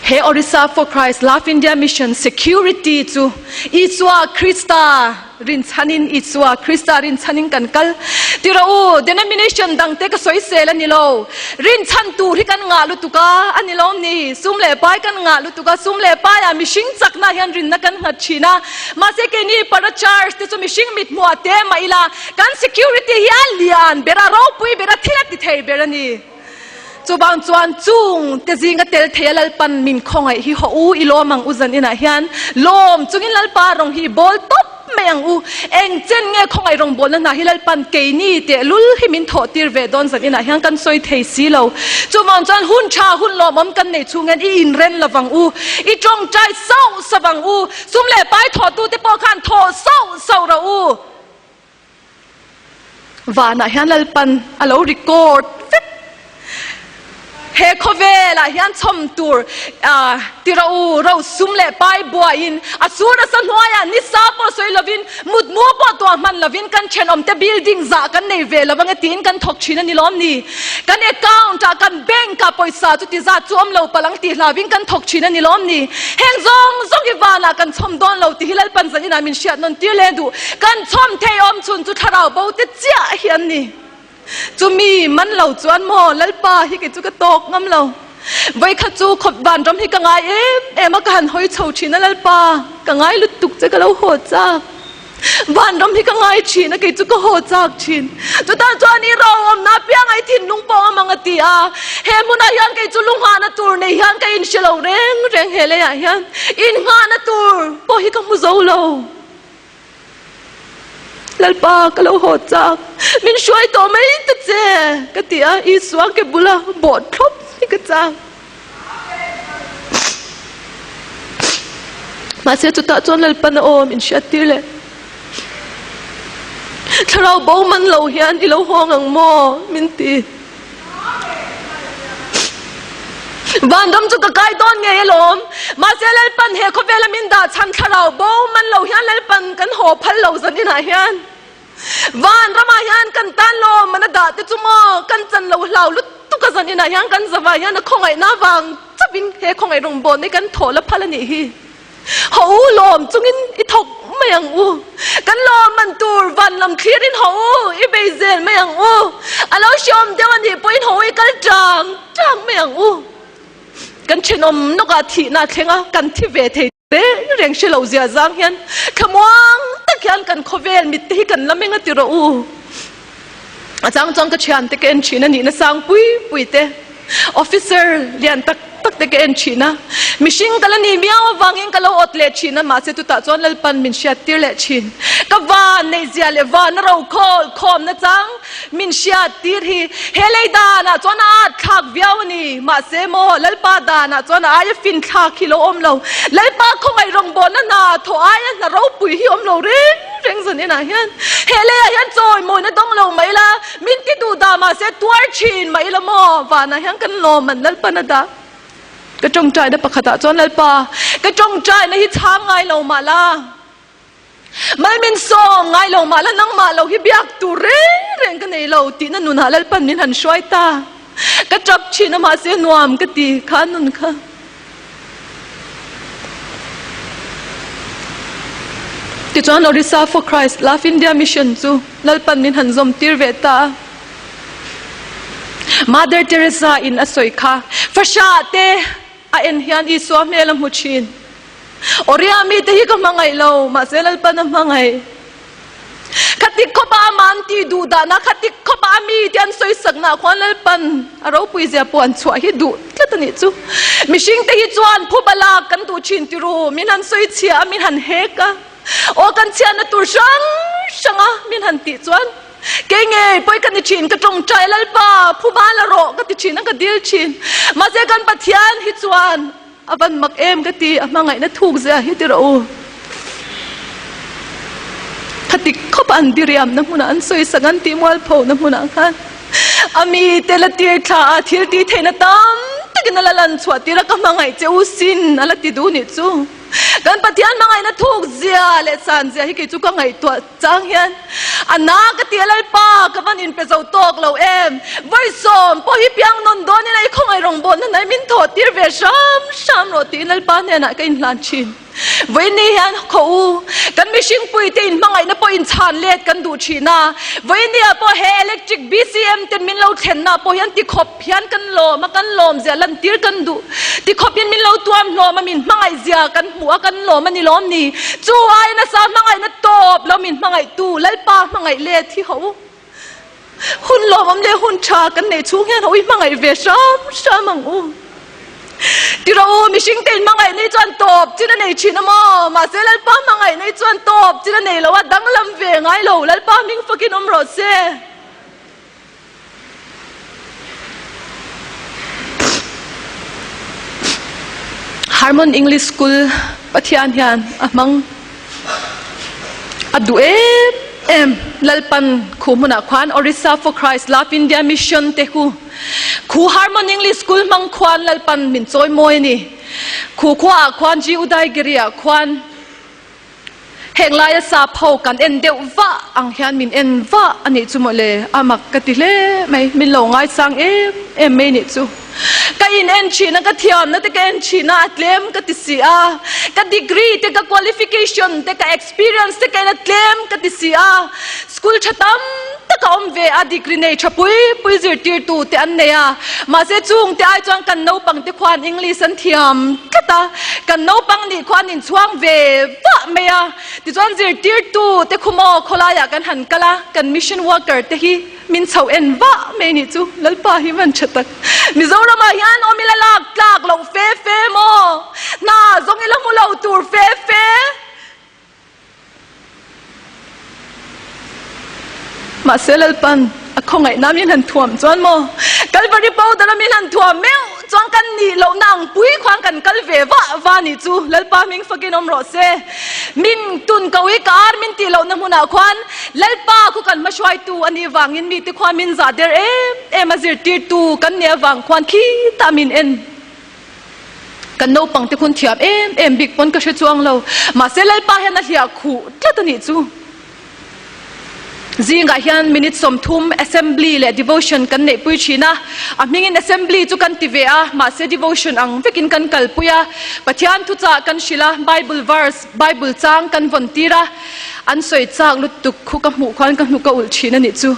He Orissa for Christ Love India Mission Security chu Isua Krista rinchhanin Isua Krista rinchhanin kan kal ti rawh u. Denomination dangte ka sawisel a ni lo. Rinchhan tur hi kan ngah lutuk a, a ni lawm ni? Sum leh pai kan ngah lutuk a, sum leh paiah mihring chakna hian rinna kan nghat thin a. Mahse keini para church te chu mihring mithmuah te mah ila kan security hi a lian ber a, ropui ber a, thil a ti thei ber a ni. Chuvang chuan chung te zinga tel thei a Lalpan min khawngaih hi haw u i lawm ang u zan inah hian lawm chungin Lalpa rawng hi i bawl tawp mai ang u. Eng chen nge khawngaih rawngbawlna hna hi Lalpan keini tehlul hi min thawh tir ve dawn zan inah hian kan sawi thei si lo. Chuvang chuan hun tha hun lawmawm kan nei chhung hian i inren lovang u, i tawngtai sauh sauh ang u, sum leh pai thawhtute pawh khan thawh sauh sauh rawh u. Vanah hian Lalpan a lo record vek. He khawvelah hian chhawm tur ti ro u, ro sum leh pai buaiin a sur nasa hnuaiah nisa pawh sawi lovin mutmu pawh tuah hman lovin kan thenawmte building zah kan nei ve lo ange tiin kan thawk thin a ni lawm ni? Kan account ah kan bank ah pawisa chuti zat chu awm lo palh ang tih hlauin kan thawk thin a ni lawm ni? Heng zawng zawng hi vanah kan chhawm dawn lo tih hi Lalpan zan inah min hriat nawn tir leh duh. Kan chhawm thei awm chhun chu thlarau bo te chiah hi an ni. Chumi man lo chuan maw Lalpa hi kei chu ka tawk ngam lo. Vawikhat chu khawp vanram hi ka ngai em em a ka han hawi chho thin a Lalpa ka ngai lutuk che ka lo haw chak. Vanram hi ka ngai thin a kei chu ka haw chak thin. Chutah chuan i ro awmna apiang a i thinlung pawh awm ang a ti a. He hmunah hian kei chu lunghahna tur nei hian ka inhre lo reng reng he leiah hian inghahna tur pawh hi ka hmu zo lo. Lalpa ka lo haw chak, min hruai tawh mai ta che ka ti a, Isua ke bula bawh thlawp hi ka chak. Mahse chutah chuan Lalpan a awm inhriat tir leh. Thlarau bo man lo hian i lo hawng ang maw? min ti. Vanram chu ka kai dawn ngei alawm. Mahse Lalpan he khawvela min dah chhan thlarau bo man lo hian Lalpan kan haw phal lo zan inah hian Vanramah hian kan tan lawm man a dah te chu maw kan chan lo hlau lutuk a zan inah hian kan zavai hian a khawngaihna vang chauhin he khawngaih rawngbawlna hi kan thaw la phal a nih hi. Haw u lawm chungin i thawk mai ang u. Kan lawm man tur van lam thlirin haw u i bei zel mai ang u. A lo hriawm deuh a nih pawhin haw u i kal tang tang mai ang u. Kan thenawm nawkah thihna a thleng a, kan thi ve thei reng reng hre lo zia zang hian thlamuang tak hian kan khawvel mit te hi kan la meng a ti rawh u. A chang chuan ka thiante ka en thin a nihna sang pui pui te, officer lian tak tak te ka en thin a, mihring ka la ni miau avangin ka lo awt leh thin a, mahse chutah chuan Lalpan min hriat tir leh thin. Ka van neih zia leh van a ro khawl khawm na chang min hriat tir hi he lei danah chuan a at thlak viau a ni, mahse maw Lalpa danah chuan a aia fin thlak hi lo awm lo, Lalpa khawngaih rawngbawlna hna thawh aia hna ropui hi awm lo reng reng zan inah hian he leiah hian chawimawina dawng lo mai la, min ti duh dah mahse tuar thin mai la maw vanah hian kan lawm an Lalpan a dah. Ka tawngtaina pakhatah chuan Lalpa ka tawngtaina hi chhang ngai lo mah la, mal min sawm ngai lo mah la nangmah lo hi biak tur reng reng ka nei lo tihna nunah Lalpan min han hruai ta. Ka tap thin a mahse nuam ka ti kha nun kha. Tichuan Orissa for Christ Love India Mission chu Lalpan min han zawm tir ve ta a. Mother Teresa in a sawi kha, Fahrah te a en hian Isua hmel a hmu thin. Oria mite hi ka hmangaih lo, mahse Lalpan a hmangaih. Khatik khawpa a man ti duh dahna, khatik khawpa a mi te an sawisakna ah khuan Lalpan a ropui zia pawh an chhuah hi duh tlat a nih chu. Mihring te hi chuan phuba lak kan duh thin ti ru, min han sawi chhia a, min han hek a, aw kan chhiatna tur hrang hrang a min han tih chuan kei ngei pawi ka ni thin, ka tawngtai Lalpa phuba la rawh ka ti thin a, ka dil thin. Mahse kan Pathian hi chuan A van mak em ka ti, a hmangaihna thuk zia hi ti rawh u. Khatik khawp an diriamna hmunah an sawisak an tih mualphona hmunah khan a mi te la tir thla a, thil tih theihna tam takin a la lan chhuah tir a, ka hmangaih che u sin a la ti duh nih chu. Kan Pathian hmangaihna thuk zia leh san zia hi kei chu ka ngaihtuah Chang hian a na ka ti a Lalpa ka van inpe zo tawk lo em? Vawisawm pawh hi piang nawn dawn ila i khawngaih rawngbawlna hnai min thawh tir ve hram hram rawh tiin Lalpa hnenah ka inhlan thin. Vawiini hian khaw u, kan mihring puite inhmangaihna pawh inchhan let kan duh thin a, vawiini ah pawh he electric BCM ten min lo thlenna pawh hian tikhawp hian kan lawm a, kan lawm zia lantir kan duh. Tikhawp hian min lo tuam hlawm a, min hmangaih zia kan hmuh a, kan lawm a ni lawm ni? Chu ai nasa hmangaihna tawp lo min hmangaihtu Lalpa hmangaih let hi ho u. Hun lawmawm leh hun tha kan neih chhung hian ho i hmangaih ve hram hram ang u. Tiraw u, mihring te in hmangaih nei chuan tawp chin a nei thin a maw? Mahse Lalpa hmangaih nei chuan tawp chin a nei lo a, danglam ve ngai lo. Lalpa hming fakin awm rawh se. Harmon English School Pathian hian a hmang a duh em em Lalpan khu hmunah khuan Orissa for Christ Love India Mission te khu khu Harmon English School hmang khuan Lalpan min chawi mawi a ni khu khua ah khuan G Udaigiri ah khuan Heng laia sap ho kan en deuh vah ang hian min en vah a nih chu mawle, a mak ka ti hle mai, min lo ngaisang em em mai nih chu. Ka in en thin a, ka thiamna te ka en thin a, a tlem ka ti si a, ka degree te, ka qualification te, ka experience te ka en a tlem ka ti si a, school tha tam tak a awm ve a, degree nei tha pui pui zirtirtu te an nei a, mahse chung te ai chuan kan naupang te khuan English an thiam tlat a, kan naupang nih khuan inchhuang ve vah mai a, tichuan zirtirtu te khu maw khawlaiah kan han kal a, kan mission worker te hi min chho en vah mai nih chu, Lalpa hi van tha tak. Mizoramah hian awm ila lak tlak loh fe fe maw, hna zawng ila hmu lo tur fe fe. Mahse Lalpan a khawngaihna min han thuam chuan maw Kalvari powder a min han thuam meuh chuan kan nih lohna ang pui khuan kan kal ve vah vah nih chu Lalpa hming fakin awm rawh se. Min tun ko i ka ar min tih lohna hmunah khuan Lalpa khu kan hmahruaitu a nih vangin mite khuan min zah der em em a zirtirtu kan nih avang khuan khitah min en. Kan naupang te khun thiam em em bik pawn ka hre chuang lo. Mahse Lalpa hian a hliah khuh tlat a nih chu. Zingah hian minute 30 assembly leh devotion kan neihpui thin a. A hmingin assembly chu kan ti ve a, mahse devotion ang vekin kan kalpui a. Pathian thuchah kan hrilh a, Bible verse, Bible chang kan vawn tir a. An sawi chak lutuk khu ka hmuh khuan ka hnuk a ulh thin a nih chu.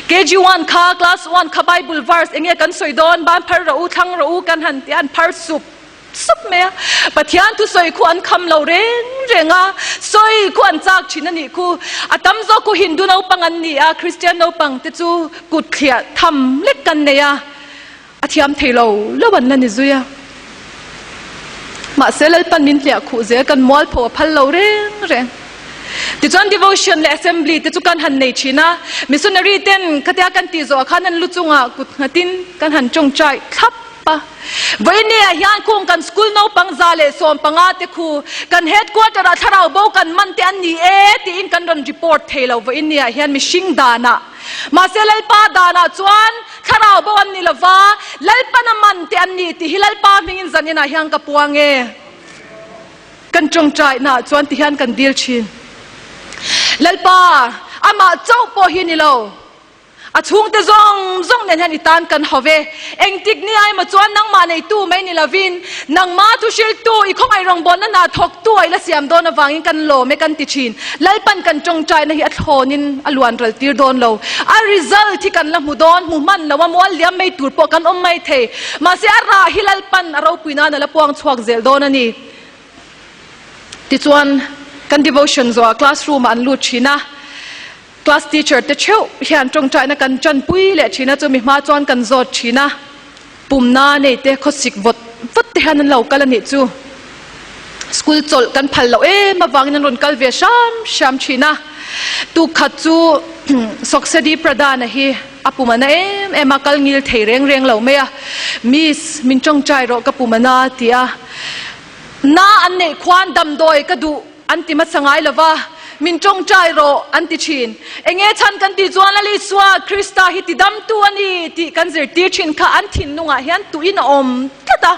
KG one kha, class one kha Bible verse enge kan sawi dawn, ban phar rawh u, thlang rawh u kan han ti a, an phar sup. Sup mai a, Pathian thusawi khu an kham lo reng reng a, sawi khu an chak thin a nih khu. A tam zawk khu Hindu naupang an ni a, Kristian naupang te chu kut thliah tham lek kan nei a, a thiam thei lo lo an la ni zui a. Mahse Lalpan min hliah khuh zel kan mualpho a phal lo reng reng. Tichuan devotion leh assembly te chu kan han nei thin a, missionary ten khatia kan tih zawhah khan an lu chungah kut nghatin kan han tawngtai thlap a. Vawinia hian khung kan school naupang 115 te khu kan headquarter ah thlarau bo kan man te an ni e tiin kan rawn report thei lo vawinia hian mihring danah. Mahse Lalpa danah chuan thlarau bo an ni lova, Lalpana man te an ni tih hi Lalpa hmingin zaninah hian ka puang e. Kan tawngtaihnaah chuan ti hian kan dil thin. Lalpa, amah chauh pawh hi ni lo. A chhungte zawng zawng nen hian i tan kan hau ve. Engtik ni aimaw chuan nangmah neitu mai ni lovin, nangma thuhriltu, i khawngaih rawngbawlna hna thawktu a i la siam dawn avangin kan lawm e kan ti thin. Lalpan kan tawngtaina hi a thlawnin a luan ral tir dawn lo. A result hi kan la hmu dawn, hmu hman lo a, mual liam mai tur pawh kan awm mai thei. Mahse a rah hi Lalpan a ropui nan a la puang chhuak zel dawn a ni. Tichuan kan devotion zawhah classroom ah an lut thin a. Class teacher te theuh hian tawngtaina kan tanpui leh thin a, chumi hma chuan kan zawt thin a, pumna nei te khawsik vawt vawt te hian an lo kal a nih chu. School chawlh kan phal loh em avangin an rawn kal ve hram hram thin a. Tukkhat chu Soksedi Pradhan-a hi a pum a na em em a, kal ngil thei reng reng lo mai a, Miss, min tawngtai rawh ka pum a na a ti a. Na an neih khuan damdawi ka duh. An ti hmasa ngai lo va, Min tawngtai rawh, an ti thin. Enge chhan kan tih chuan Lal Isua Krista hi tidamtu a ni tih kan zirtir thin kha an thinlungah hian tuin a awm tlat a.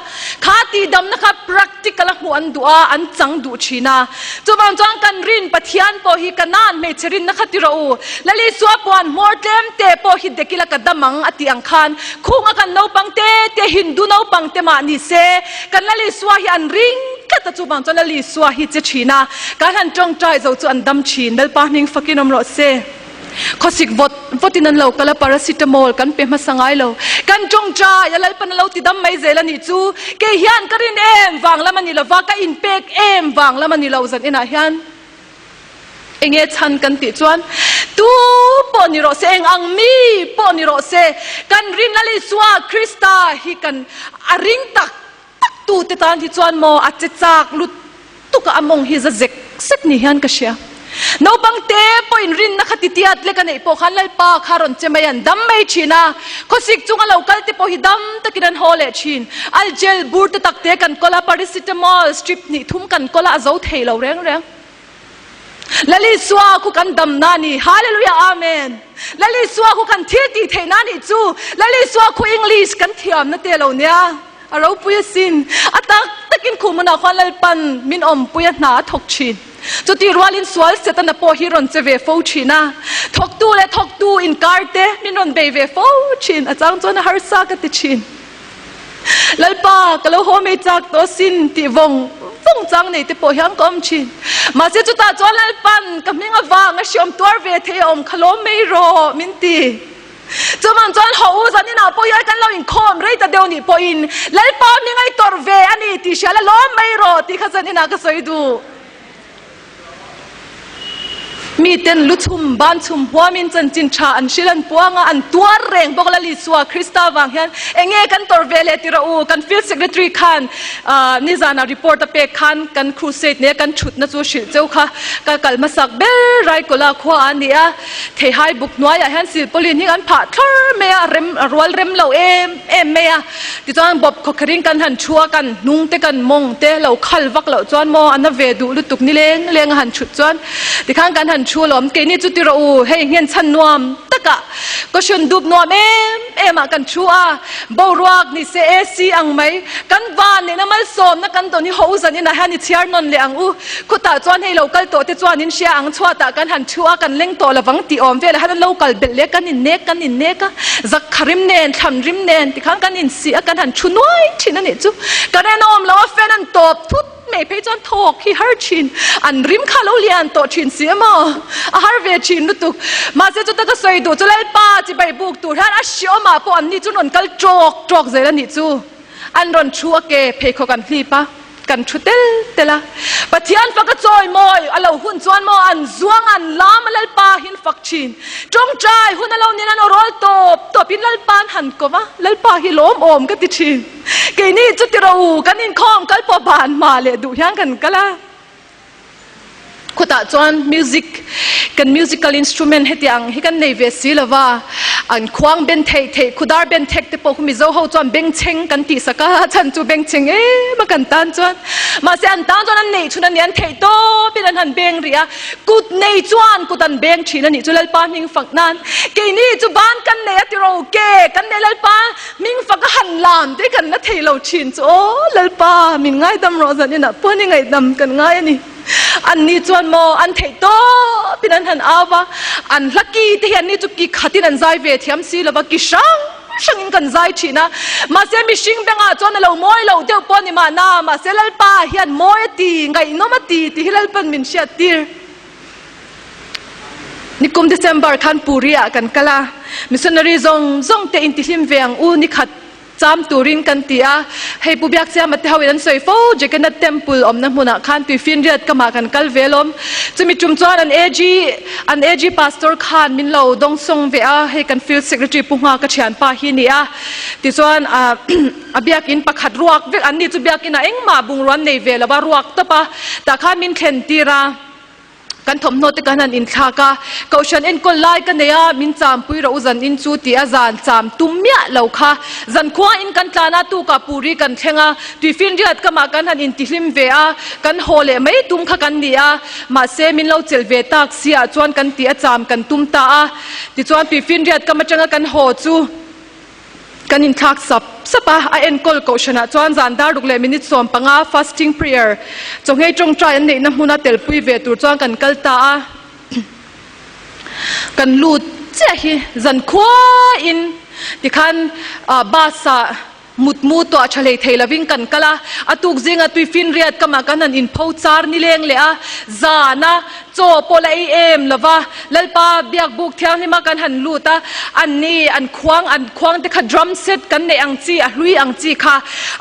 Kha tihdamna kha practical a hmuh an duh a, an chang duh thin a. Chuvang chuan kan rin Pathian pawh hi Kanaan hmeichhe rinna kha ti rawh u. Lal Isua puan hmawr tlem te pawh hi dek ila ka dam ang a tih ang khan khunga kan naupang te te Hindu naupang te mah ni se kan Lal Isua hi an ring tlat a, chuvang chuan Lal Isua hi che thin a, kan han tawngtai zo chu an dam thin. Lalpa hming fakin awm rawh se. Khawsik vawt vawtin an lo kal a, paracetamol kan pe hmasa ngai lo. Kan tawngtai a, Lalpan a lo ti dam mai zel a nih chu. Kei hian ka rin em vang lam a ni lo va, ka inpek em vang lam a ni lo zan inah hian. Enge chhan kan tih chuan tu pawh ni rawh se, eng ang mi pawh ni rawh se, kan rin Lal Isua Krista hi kan a ring tak tak tu te tan hi chuan maw a che chak lutuk a, a mawng hi za zek zek ni hian ka hria. Naupang te pawhin rinna kha titiat lek a neih pawh khan Lalpa kha rawn che mai an dam mai thin a, khawsik chunga lo kal te pawh hi dam takin an haw leh thin. Algel bur te tak te kan kawl a, paracetamol strip hnih thum kan kawl a, a zo thei lo reng reng. Lal Isua khu kan damna a ni. Hallelujah Amen. Lal Isua khu kan thil tih theihna a nih chu. Lal Isua khu English kan thiamna te lo nia. A ropui asin. A tak takin khu hmunah khuan Lalpan min awmpui a hna a thawk thin. Chutih rualin sual Setana pawh hi rawn che ve fo thin a. Thawktu leh thawktu inkar te min rawn bei ve fo thin. A chang chuan a harsa ka ti thin. Lalpa, ka lo haw mai chak tawh asin tih vawng vawng chang nei te pawh hian ka awm thin. Mahse chutah chuan Lalpan ka hming avang a hriawm tuar ve thei a awm kha lawm mai rawh min ti. Chuvang chuan haw u zaninah pawh hian kan lo inkhawm rei ta deuh nih pawhin Lalpa hming a i tawrh ve a ni tih hria la lawm mai rawh tih kha zaninah ka sawi duh. Miten lu chhum, ban chhum huamin chanchin tha an hrilh an puang a, an tuar reng bawk Lal Isua Krista vang hian enge kan tawrh ve leh ti rawh u. Kan Field Secretary khan nizanah report a pek khan kan crusade nia kan thutna chu hrilh cheu kha ka kal hmasak ber Raikola khua a ni a. Theihai buk hnuaiah hian silpauline hi kan phah thlawr mai a, rem a rual rem lo em em mai a. Tichuan bawp khawkherin kan han thu a, kan hnung te kan mawng te lo khal vak loh chuan maw a na ve duh lutuk ni leng leng a han thut chuan tikhan kan han thu alawm. Keini chu ti rawh u, hei nghen chhan nuam takah caution dup nuam em em ah kan thu a, boruak ni se AC ang mai kan van nena malsawmna kan dawn hi ho zan inah hian i chhiar nawn leh ang u. Khutah chuan hei lo kal tawh te chuan in hria ang chhuatah kan han thu a, kan leng tawh lovang tih awm velah hian an lo kal belh leh kan innek kan innek a, zakha rim nen, thlan rim nen tikhan kan insih a, kan han thu nuai thin a nih chu. Current a awm lo a, fan an tawp thut mai phei chuan thawk hi har thin, an rim kha lo lian tawh thin si emaw a har ve thin lutuk. Mahse chuta ka sawi duh chu Lalpa chibai buk tur hian a hriawmah pawh an ni chu rawn kal tawk tawk zel a nih chu. An rawn thu a ke pheikhawk an hlip a. Kan thu tel tel a. Pathian fak a chawi mawi a lo hun chuan maw an zuang an lam a Lalpa hin fak thin. Tawngtai hun a lo nin an awrawl tawp tawp in Lalpa an han kawm a, Lalpa hi lawmawm ka ti thin. Keini chu ti ro kan inkhawm kal pawh ban hma leh duh hian kan kal a. Khutah chuan music, kan musical instrument heti ang hi kan nei ve si lo va, an khuang ben theih theih, khudar ben thek te pawh khu Mizo ho chuan bengchheng kan tih sak a, chhan chu bengchheng em a kan tan chuan. Mahse an tan chuan an neih chhun a ni, an theih tawpin an han beng rih a, kut nei chuan kut an beng thin a nih chu Lalpa hming fak nan. Keini chu ban kan nei a tiro, ke kan nei Lalpa hming fak a han lam te kan la thei lo thin chu aw Lalpa min ngaidam rawh zan inah pawh ni ngaihdam kan ngai a ni. An ni chuan maw an theih tawpin an han au va, an hla ki te hi an ni chu ki khatin an zai ve thiam si lova, ki hrang hrangin kan zai thin a. Mahse mihring bengah chuan a lo mawi lo deuh pawh a ni mahna, mahse Lalpa hian mawi a ti, ngaihnawm a ti tih hi Lalpan min hriat tir. Nikum December khan Puri ah kan kal a, missionary zawng zawng te intihlim ve ang u nikhat cham turin kan ti a, hei Pu Biakchiama te hoin an sawi fo Jagannath Temple awmna hmunah khan tuifinriat kamah kan kal ve alawm. Chumi tum chuan an AG an AG Pastor khan min lo dawngsawng ve a, hei kan Field Secretary Pu Nghaka thianpa hi ni a, tichuan a biakin pakhat ruak vek an ni chu biakin ah engmah bungrua an nei ve lo a, ruak tawp a, tah khan min thlen tir a. Kan thawmhnaw te kan han inthlak a, Kohhran enkawl lai ka nei a, min champui rawh u zan in chu tih a zan cham tum miah lo kha. Zan khua in kan tlan a, tukah Puri kan thleng a, Tuifinriat kamah kan han intihlim ve a, kan haw leh mai tum kha kan ni a, mahse min lo chelh ve tak si ah chuan kan tih a cham kan tum ta a, tichuan Tuifinriat kam atanga kan haw chu. Kan inthlak sap sap a, a enkawl kohhranah chuan zan dar ruk leh minute 15 fasting prayer chawngei tawngtai an neihna hmuna telpui ve tur chuan kan kal ta a. Kan lut chiah hi zan khuain tikhan bus ah mutmu tuah tha hlei thei lovin kan kal a, a tuk zinga tuifinriat kamah kan han inpho char nileng leh a, zana Chaw pawh la ei em lo va, Lalpa biakbuk thianghlima kan han lut a, an ni an khuang an khuang te kha drum set kan neih ang chi a hlui ang chi kha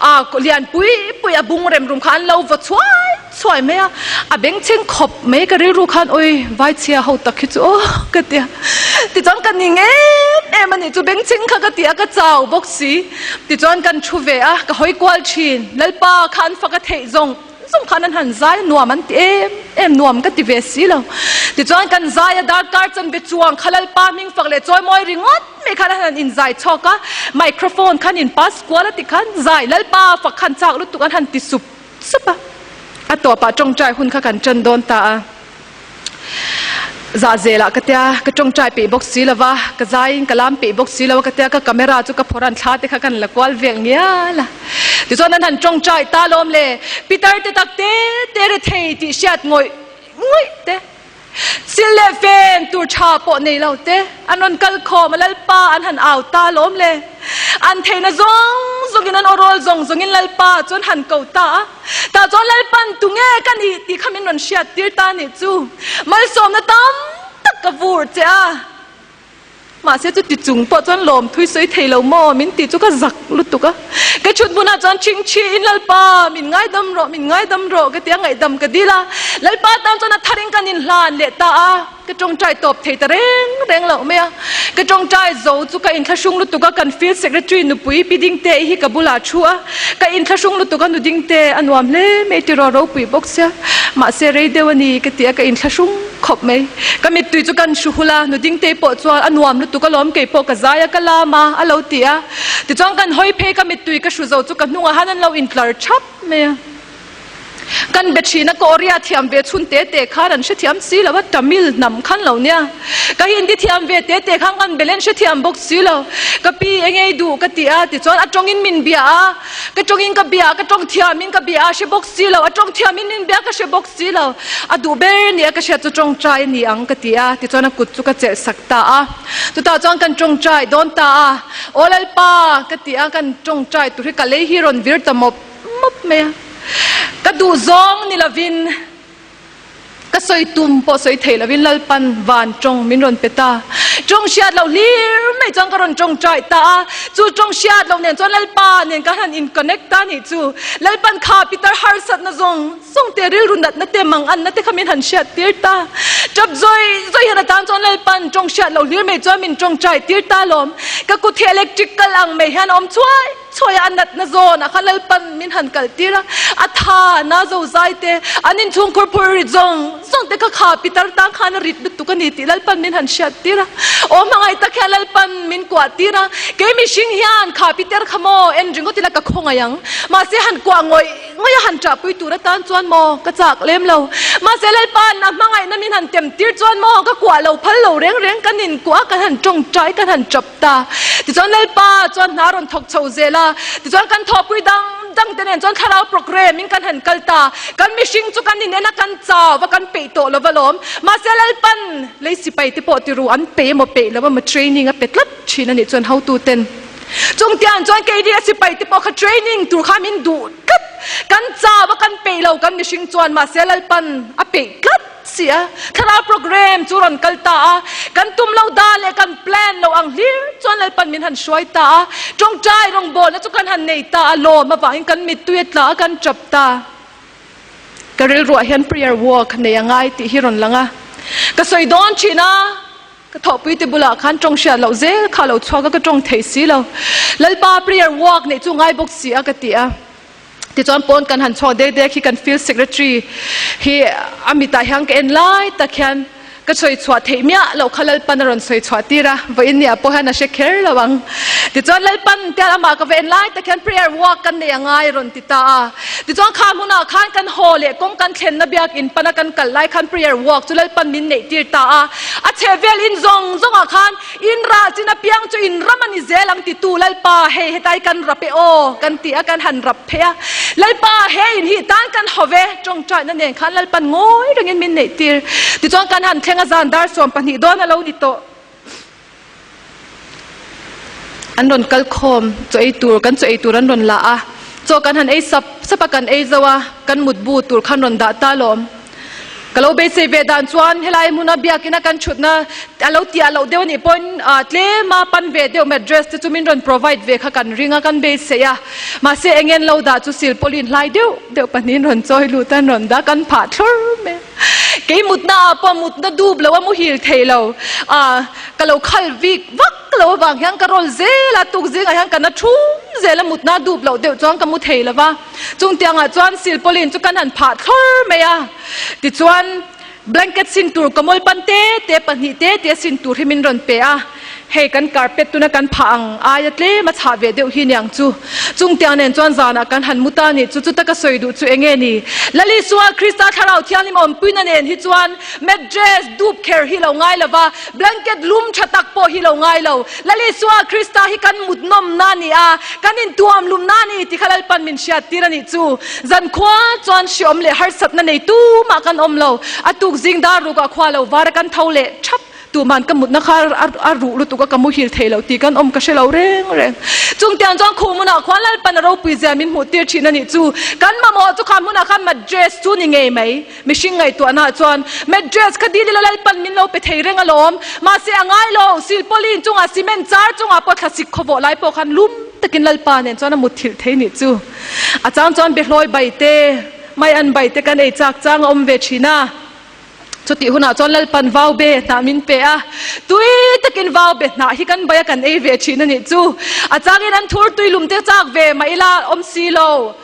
a lian pui pui a bung rem rum kha an lo vaw chhuai chhuai mai a, a bengchheng khawp mai ka rilru khan awi vaichhia ho tak hi chu aw ka ti a, tichuan ka ning em em a nih chu bengchheng kha ka ti a ka chau bawk si, tichuan kan thu ve a ka hawi kual thin Lalpa kha an fak a theih zawng. Zung khan an han zai a nuam an ti em em nuam ka ti ve si lo. Tichuan kan zai a darkar chanve chuang kha Lalpa hming fak leh chawi mawi ringawt mai khan an han inzai chhawk a, microphone khan in pass kual a ti khan zai Lalpa fak khan chak lutuk an han ti sup sup a. A tawpah tawngtai hun kha kan tan dawn ta a. Zah zelah ka tia, ka tawngtai peih bawk si lo va, ka zaiin ka lam peih bawk si lo a ka tia, ka camera chu ka phawrh an thla te kha kan la kual vel ngial a. Tichuan an han tawngtai ta lawm le, Peter te tak te te re thei tih hriat ngawih ngawih te, sil leh fen tur tha pawh nei lo te an rawn kal khawm a, Lalpa an han au ta lawm le. An theihna zawng zawngin an awrawl zawng zawngin Lalpa chu an han ko ta a. Tah chuan Lalpan tunge ka nih tih kha min rawn hriat tir ta nih chu. Malsawmna tam tak ka vur che a. Mahse chu ti chung pawh chuan lawm thui sawi thei lo maw min tih chu ka zak lutuk a. Ka chhut hmunah chuan chhingchhi in Lalpa min ngaidam rawh, min ngaidam rawh ka ti a, ngaihdam ka dil a. Lalpa tan chuan a tharin kan inhlan leh ta a. Ka tawngtai tawp thei ta reng reng loh mai a. Ka tawngtai zo chu ka inthlahrung lutuk a, kan field secretary nupui Pi Dingte i hi ka bulah thu a. Ka inthlahrung lutuk a, nu Dingte a nuam hle mai tiraw ropui bawk sia. Mahse rei deuh a ni ka ti a, ka inthlahrung khawp mai. Ka mittui chu kan hru hul a, nu Dingte pawh chuan a nuam lutuk alawm kei pawh ka zai a ka lam a a lo ti a. Tichuan kan hawi phei ka mittui ka hru zo chu ka hnungah han an lo intlar thap mai a. Kan be thin a, Korea thiam ve chhun te te khan an hrethiam si lo a, Tamil hnam khan lo nia. Ka Hindi thiam ve te te khan kan belen hrethiam bawk si lo. Ka pi eng ei duh ka ti a, tichuan a tawngin min bia a, ka tawngin ka bia a, ka tawng thiamin ka bia a, hre bawk si lo, a tawng thiamin min bia a, ka hre bawk si lo. A duh ber nia ka hriat chu tawngtai a ni ang ka ti a, tichuan a kut chu ka chelh sak ta a. Chutah chuan kan tawngtai dawn ta a, Aw Lalpa ka ti a, kan tawngtai tur hi ka lei hi rawn vir ta mawp. mawp mai a, ka duh zawng ni lovin ka sawi tum pawh sawi thei lovin Lalpan van tawng min rawn pe ta. Tawng hriat loh hlir mai chuan ka rawn tawngtai ta a, chu tawng hriat loh nen chuan Lalpa nen ka han in connect ta nih chu. Lalpan kha pitar harsatna zawng zawng te rilru natna te manganna te kha min han hriat tir ta. Tap zawi zawi hian atan chuan Lalpan tawng hriat loh hlir mai chuan min tawngtai tir ta lawm. Ka kut hi electric kal ang mai hian a awm chuai. Chhuaia a natna zawn ah khan Lalpan min han kal tir a, a tha na zo zai te, an inchhung khur phur rit zawng zawng te kha kha pitar tang khan a rit lutuk a ni tih Lalpan min han hriat tir a. Aw hmangaih tak hian Lalpan min kuah tir a, kei mihring hian kha pitar kha maw en ringawt ila ka khawngaih ang, mahse han kuah ngawih ngawih a han ṭahpui tur atan chuan maw ka chak lem lo, mahse Lalpan a hmangaihna min han tem tir chuan maw ka kuah lo phal lo reng reng kan inkuah a, kan han ṭawngṭai kan han ṭap. ta. Tichuan Lalpa chuan hna rawn thawk chho zel a, tichuan kan thawhpui dang dang te nen chuan thlarau program in kan han kal ta. Kan mihring chu kan inen a, kan chau va, kan peih tawh lo va lawm. Mahse Lalpan lei sipai te pawh ti ru, an peih emaw peih lo emaw training a pe tlat thin a nih chuan hotu ten. Chung tiang chuan keini a sipai te pawh kha training tur kha min duh tlat. Kan chau a, kan peih lo kan mihring chuan mahse Lalpan a peih tlat. Si a, thlarau program chu rawn kal ta a, kan tum lo da leh kan plan lo ang hlir chuan Lalpan min han hruai ta a, tawngtai rawngbawlna chu kan han nei ta a, lawm avangin kan mittui a tla a, kan tap ta. Ka rilruah hian prayer walk nei a ngai tih hi rawn lang a, ka sawi dawn thin a, ka thawhpui te bulah khan tawng hriat loh zel kha lo chhuak a, ka tawng thei si lo. Lalpa prayer walk neih chu ngai bawk si a ka ti a. Tichuan pawn kan han chhuak dek dek hi kan field secretary hi a mitah hian ka en lai tak hian ka sawi chhuah theih miah loh kha Lalpan a rawn sawi chhuah tir a, vawiin ni ah pawh hian a hre kher lo ang. Tichuan Lalpan tial amah ka va en lai tak hian prayer walk kan nei a ngai a rawn ti ta a. Tichuan kha hmunah khan kan haw leh kawng kan thlenna biakin pana kan kal lai khan prayer walk chu Lalpan min neih tir ta a. A chhehvel in zawng zawngah khan In ral chin apiang chu in ram a ni zel ang titu Lalpa hei hetlai kan rap e aw kan ti a kan han rap phei a Lalpa he in hi tan kan haw ve tawngtaina nen khan Lalpan ngawi rengin min neih tir tichuan kan han thleng a zan dar 12 dawn a lo ni tawh an rawn kal khawm chaw ei tur kan chaw ei tur an rawn la a chaw kan han ei sap sap a kan ei zo a kan mutbu tur khan rawn dah ta lawm. Ka lo beisei ve dan chuan helai hmuna biakina kan thutna a lo tiah loh deuh anih pawhin tlema pan ve deuh mattress te chu min rawn provide ve kha kan ring a, kan beisei a. Mahse eng en lo dah chu silpawlin hlai deuh deuh pahnihin rawn chawi lut a, an rawn dah kan phah thlur mai a. Kei mutna ah pawh mutna dup lo a muhil thei lo a, ka lo khal vik vak lo avang hian ka rawl zel a, tuk zingah hian ka na thum zel a, mutna dup loh deuh chuan ka mu thei lo va. Chung tiangah chuan silpawlin chu kan han phah thlawr mai a, tichuan blanket sin tur kawmawl pan te te pahnih te te sin tur hi min rawn pe a, hei kan carpet tuna kan phah ang aia tlem a chhah ve deuh hi niang chu. Chung tiang nen chuan zanah kan han mu ta ni chu, chuta ka sawi duh chu eng nge ni? Lalisua Krista Thlarau Thianghlim awmpuina nen hi chuan mattress dup kher hi lo ngai lo va, Blanket lum tha tak pawh hi lo ngai lo. Lal Isua Krista hi kan mut nawmna a ni a, kan intuam lumna a ni tih kha Lalpan min hriat tir a nih chu. Zankhua chuan hriawm leh harsatna nei tumah kan awm lo. A tuk zing dar rukah khua lo var a kan tho leh thap. Tuman ka mutna kha a ruh lutuk a, ka muhil thei lo tih kan awm ka hre lo reng reng. Chung tiang chuan khu hmunah khuan Lalpan a ropui zia min hmuh tir thin a nih chu. Kan mamawh chu kha hmunah khan mattress chu ni ngei mai. Mihring ngaihtuahna ah chuan mattress kha dil ila Lalpan min lo pe thei reng alawm. Mahse a ngai lo, silpauline chungah cement char chungah pawh thlasik khawvawh lai pawh khan lum takin Lalpa nen chuan a mutthilh thei nih chu. A chang chuan behlawi bai te, mai an bai te kan ei chak chang a awm ve thin a. Chutih hunah chuan Lalpan vau be hnah min pe a, tui takin vau be hnah hi kan bai a kan ei ve thin a nih chu. A changin an thur tui lum te chak ve mah ila awm si lo.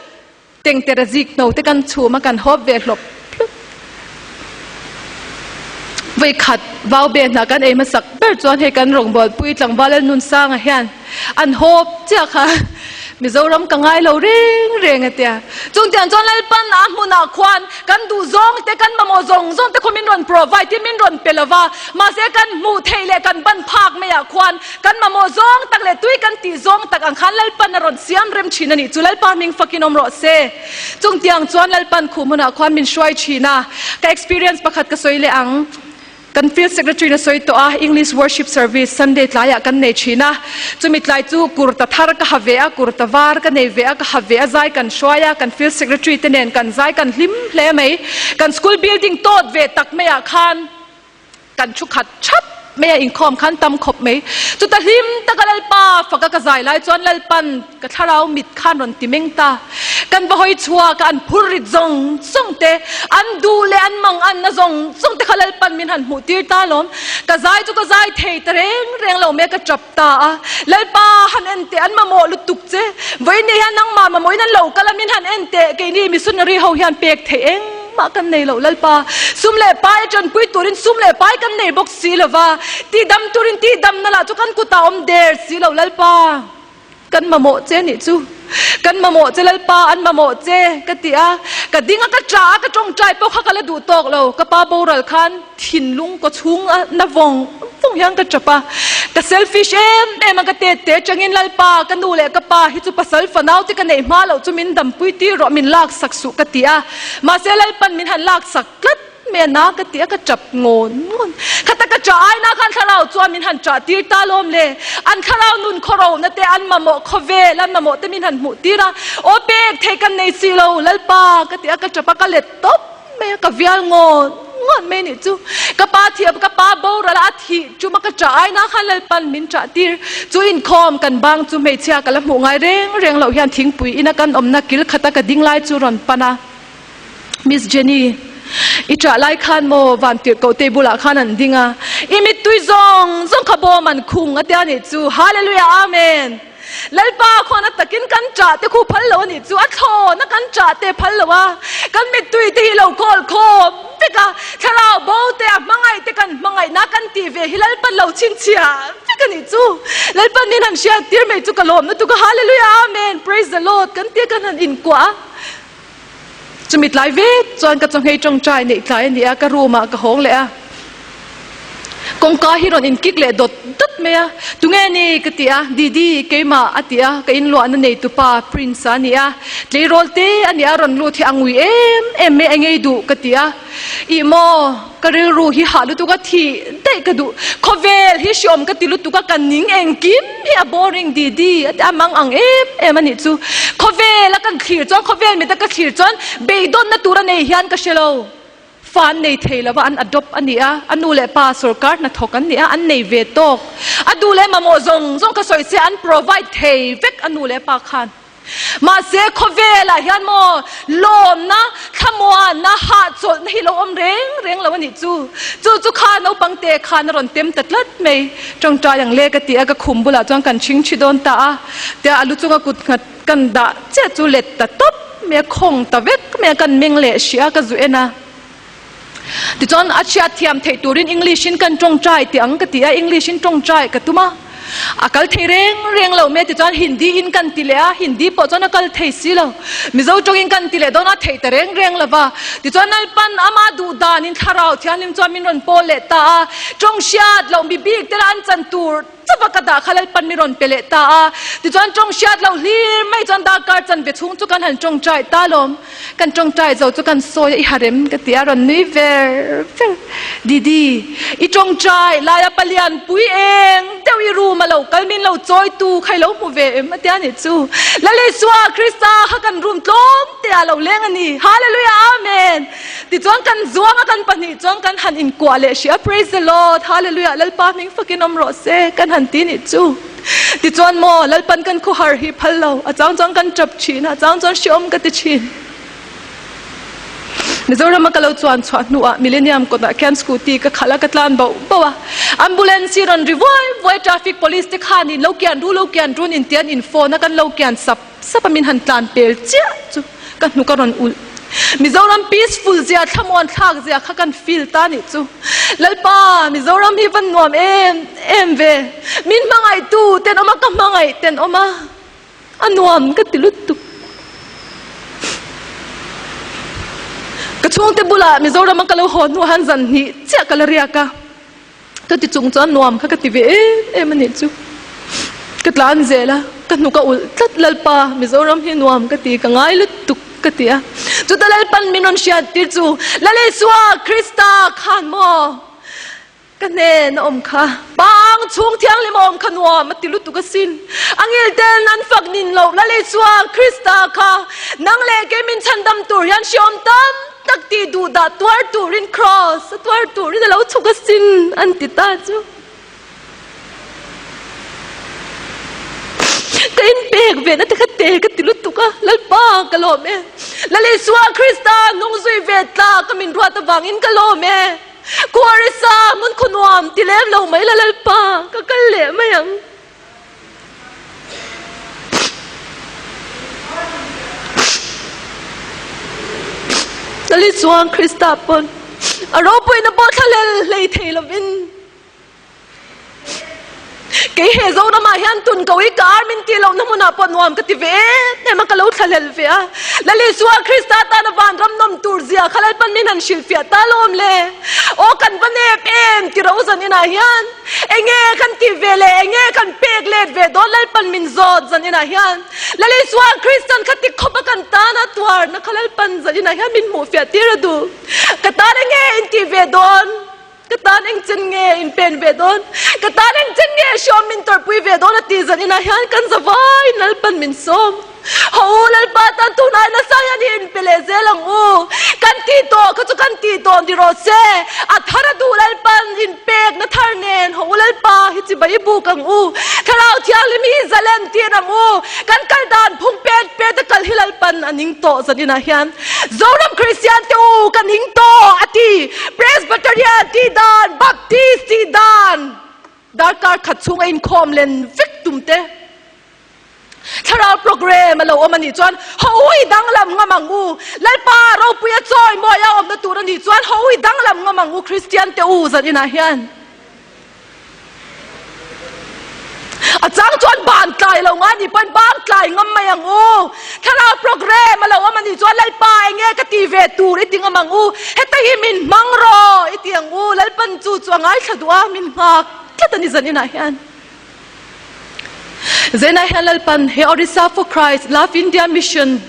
Tengtera zik hno te kan chhum a kan hawp ve hlawp hlawp. Vawikhat vau be hnah kan ei hmasak ber chuan hei kan rawngbawlpui tlangval Lalnunsanga hian an hawp chiah kha Mizoram ka ngai lo reng reng a tia. Chungtiang chuan Lalpan a hmunah khuan kan duh zawng te kan mamawh zawng zawng te khaw min rawn provide hi min rawn pe lova mahse kan hmuh theih leh kan ban phak maiah khuan kan mamawh zawng tak leh tui kan tih zawng tak ang khan Lalpan a rawn siam rem thin a nih chu Lalpa hming fakin awm rawh se. Chungtiang chuan Lalpan khuh hmunah khuan min hruai thin a, ka experience pakhat ka sawi leh ang. Kan Field Secretary in a sawi tawh a, English Worship Service Sunday tlaiah kan nei thin a, chumi tlai chu kurta thar ka ha ve a, kurta var ka nei ve a, ka ha ve a, zai kan hruai a, kan Field Secretary te nen kan zai kan hlim hle mai. Kan school building tawt ve tak maiah khan kan thu khat thap mai a, inkhawm khan tam khawp mai. Chuta hlim taka Lalpa faka ka zai lai chuan Lalpan Ka thlarau mit khan rawn ti meng ta. Kan va hawi chhuak a, an phur rit zawng zawng te, an duh leh an mang an na zawng zawng te kha Lalpan min han hmuh tir ta lawm. Ka zai chu ka zai thei ta reng reng lo mai a, ka tap ta a. Lalpa han en teh, an mamawh lutuk che. Vawiin hian nangmah mamawhin an lo kal a, min han en teh, keini missionary ho hian pek theih engmah kan nei lo Lalpa. Sum leh pai a tanpui turin sum leh pai kan nei bawk si lo va, tihdam turin tihdamna lah chu kan kutah awm der si lo Lalpa. Kan mamawh che nih chu. Kan mamawh che Lalpa, an mamawh che ka ti a. Ka ding a, ka ṭah a, ka ṭawngṭai pawh kha ka la duh tawk lo. Ka pa boral khan thinlung kaw chhung a na vawng vawng hian ka ṭap a. Ka selfish em em a, ka tet te aṭangin Lalpa, ka nu leh ka pa hi chu pasal fanau te ka neih hma loh chu min dampui tir rawh, min laksak suh ka ti a. Mahse Lalpan min han laksak tlat. Me na ka ti a ka tap ngawn ngawn. Khata ka ṭah ai na khan thlarau chuan min han ṭah tir ta lawm le. An thlarau nun khawro na te an mamawh khawvel an mamawh te min han hmuh tir a. Aw pek thei kan nei si lo Lalpa ka ti a ka ṭap a ka let tawp mai a ka vial ngawn ngawn mai nih chu. Ka pa thi ka pa boral a a thih ṭum a ka ṭah ai na khan Lalpan min ṭah tir. Chu inkhawm kan bang chu hmeichhia ka la hmuh ngai reng reng loh hian thingpui ina kan awmna kil khata ka ding lai chu rawn pan a. Miss Jenny, I ṭah lai khan maw vantirhkoh te bulah khan an ding a, i mittui zawng zawng kha bawm an khung a tia nih chu. Hallelujah Amen! Lalpa khuan a takin kan ṭah te khu phal lo a nih chu, a thlawn a kan ṭah te phal lo a, kan mittui te hi lo kawl khawm vek a, thlarau bo te a hmangaih te kan hmangaihna kan tih ve hi Lalpan lo chhinchhiah vek a nih chu. Lalpan min han hriattir mai chu ka lawm lutuk a, Hallelujah Amen! Praise the Lord kan tia kan han inkuah a. Chumi tlai vek chuan ka chawhngei tawngtai neih tlai a ni a, ka room ah ka hawng leh a. Kawngka hi rawn inkik leh dawt dawt mai a, Tunge ni? ka ti a, Didi, keimah a ti a, ka inluahna neitupa Prince a ni a, tleirawl te a ni a, rawn lut hi a ngui em em mai, a ngei duh ka ti a. Ih maw, ka rilru hi hah lutuk a, thih daih ka duh. Khawvel hi hriawm ka ti lutuk a, ka ning engkim hi a boring didi a ti a, mang ang em em a nih chu. Khawvel a kan thlir chuan, khawvel mit a ka thlir chuan beidawnna tur a nei hian ka hre lo. Fa an nei thei lo va, an adopt a ni a, a nu leh pa sorkar hnathawk an ni a, an nei ve tawk. A duh leh mamawh zawng zawng ka sawi se an provide thei vek a nu leh pa khan. Mahse, khawvelah hian maw lawmna, thlamuanna, hahchawlhna hi lo awm reng reng lo a nih chu. Chu chu kha naupang te khan a rawn tem ta tlat mai. Tawngtai ang le ka ti a, ka khum bulah chuan kan chhing thi dawn ta a. Tia a lu chunga kut nghat kan dah chiah chu let ta tawp mai a, khawng ta vek mai a, kan meng leh hrih a, ka zu en a. Tichuan a chhiat thiam theih turin English in kan tawngtai tih ang ka ti a, English in tawngtai ka tum a, a kal thei reng reng lo mai a, tichuan Hindi in kan ti leh a, Hindi pawh chuan a kal thei si lo, Mizo tawng in kan ti leh dawn a, theih ta reng reng lo va, tichuan Lalpan ama duh dan in Thlarau Thianghlim chuan min rawn pawl leh ta a, tawng hriat loh mi bik te lah an chan tur Chava ka dah kha Lalpan mi rawn pe leh ta a, tichuan tawng hriat loh hlir mai chuan darkar chanve chhung chu kan han tawngtai ta lawm. Kan tawngtai zo chu kan sawi a, i harem ka ti a, rawn nui ver ver. Didi, i tawngtai laia palian pui eng deuh i room a lo kal min lo chawi tu kha i lo hmu ve em a tia nih chu. Lal Isua Krista kha kan room tlawm te ah lo leng a ni. Hallelujah Amen. Tichuan kan zuang a kan pahnih chuan kan han inkuah leh hrih a, Praise the Lord, Hallelujah, Lalpa hming fakin awm rawh se, kan han ti nih chu. Tichuan maw, Lalpan kan khuhar hi phal lo, a chang chuan kan tap thin a, a chang chuan hrehawm ka ti thin. Mizorama ka lo chuan chhuah hnuah Millennium kawtah khian scooty ka khalh a, ka tlan bauh bauh a. Ambulance hi rawn ri vuai vuai, traffic police te khan in lo kian ru lo kian run in tian in phone a kan lo kian sap sap a min han tlan pel chiah chu ka hnuk a rawn ulh. Mizoram peaceful zia thlamuan thlak zia kha kan feel ta nih chu. Lalpa Mizoram hi van nuam em em ve. Min hmangaih tu tenawm a ka hmangaih tenawm a. A nuam ka ti lutuk. Ka chhungte bulah Mizorama ka lo haw hnuah han zan hnih chiah ka la riak a, ka ti chung chuan nuam kha ka ti ve em em a nih chu. Ka tlan zel a, ka hnuk a ulh tlat Lalpa, Mizoram hi nuam ka ti, ka ngai lutuk ka ti a. Chuta Lalpan min rawn hriat tir chu, Lal Isua Krista khan maw? Ka hnen a awm kha. Pang chhung thianghlim a awm kha nuam a ti lutuk asin. A ngil ten an fak nin loh Lal Isua Krista kha nang leh kei min chhandam tur hian hriawm tam tak tih duh dah tuar turin kraws a tuar turin a lo chhuk asin an ti ta chu. Ka inpek ve na te kha te ka ti lutuk a, Lalpa ka lawm e. Lal Isua Krista nung zui ve tlak a min ruat avangin ka lawm e. Kuarisa hmun khaw nuam ti lem lo mai la Lalpa, ka kal leh mai ang. Lali chuan Krista pawn a ropuina pawh thlahlel hlei thei lovin Kei he Zoramah hian tun ko i ka ar min tih lohna hmunah pawh nuam ka ti ve em em a, ka lo thlahlel ve a. Lal Isua Krista tana vanram nawm tur zia kha Lalpan min han hrilhfiah ta lawm le. Aw kan va nep em ti ro zan inah hian enge kan tih ve leh enge kan pek let ve dawn Lalpan min zawt zan inah hian Lal Isua Kristan kha ti khawp a kan tana tuarna kha Lalpan zan inah hian min hmuhfiah tir a duh. Ka tan enge in tih ve dawn? Ka tan engchen nge in pen ve dawn? Ka tan engchen nge hriawm min tawrhpui ve dawn a tih zan inah hian kan zavai Lalpan min sawm. Haw u Lalpa tan tunai nasa hian i inpe leh zel ang u. Kan tih tawh kha chu kan tih tawh ni rawh se. A thar a duh Lalpan inpekna thar nen haw u Lalpa hi chibai i buk ang u. Thlarau Thianghlim hi i zalen tir ang u. Kan kal dan phung pet pet a kal hi Lalpan a ning tawh zan inah hian. Zoram Kristian te u kan hing tawh a ti. Presbyterian tih dan, Baptist tih dan darkar khat chhung a inkhawm len vek tum te. Thlarau program a lo awm a nih chuan hawi danglam ngam ang u. Lalpa ropui a chawi mawi a awmna tur a nih chuan hawi danglam ngam ang u Kristian te u zan inah hian. A chang chuan ban tlai lo nga ni pawn ban tlai ngam mai ang u. Thlarau program a lo awm a nih chuan Lalpa enge ka ti ve tur i ti ngam ang u. Heta hi min hmang rawh i ti ang u. Lalpan chu chu a ngaithla duh a, min nghak tlat a ni zan inah hian. Zainah hian Lalpan he Orissa for Christ Love India Mission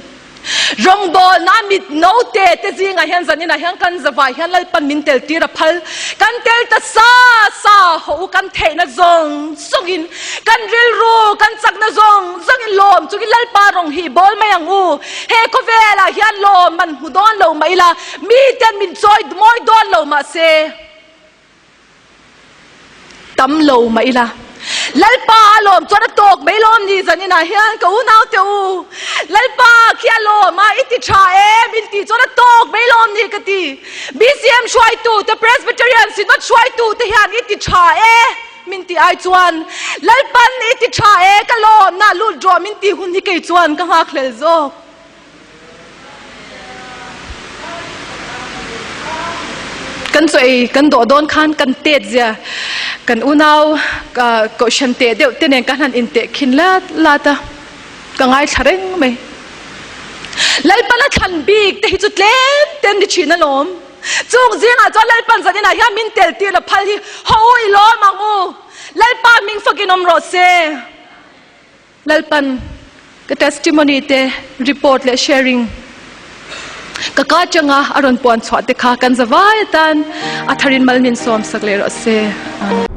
Rawngbawlna mit note te zingah hian zaninah hian kan zavai hian Lalpan min tel tir a phal. Kan tel ta sa sa haw u kan theihna zawng zawngin kan rilru kan chakna zawng zawngin lawm chungin Lalpa rawng hi bawl mai ang u. He khawvelah hian lawm man hmu dawn lo mah ila miten min chawi mawi dawn lo mahse, Tam lo mah ila. Lalpa a lawm chuan a tawk mai lawm ni zaninah hian ka unau te u. Lalpa khi a lawm a, i ti tha em in tih chuan a tawk mai lawm ni ka ti. BCM hruaitu te Presbyterian Synod hruaitu te hian i ti tha e min tih ai chuan Lalpan i ti tha e ka lawmna lut rawh min tih hun hi kei chuan ka nghakhlel zawk. Kan chaw ei kan dawh dawn khan kan tet zia kan unau kohhran teh deuh te nen ka han inteh khin lat lat a, ka ngaithla reng mai. Lalpana thlan bik te hi chu tlem te an ni thin alawm. Chung zingah chuan Lalpan zaninah hian min tel tir a phal hi haw u i lawm ang u. Lalpa hming fakin awm rawh se. Lalpan ka testimony te report leh sharing ka ka atanga a rawn puan chhuah te kha kan zavai atan a tharin mal min sawm sak leh rawh se. Amen.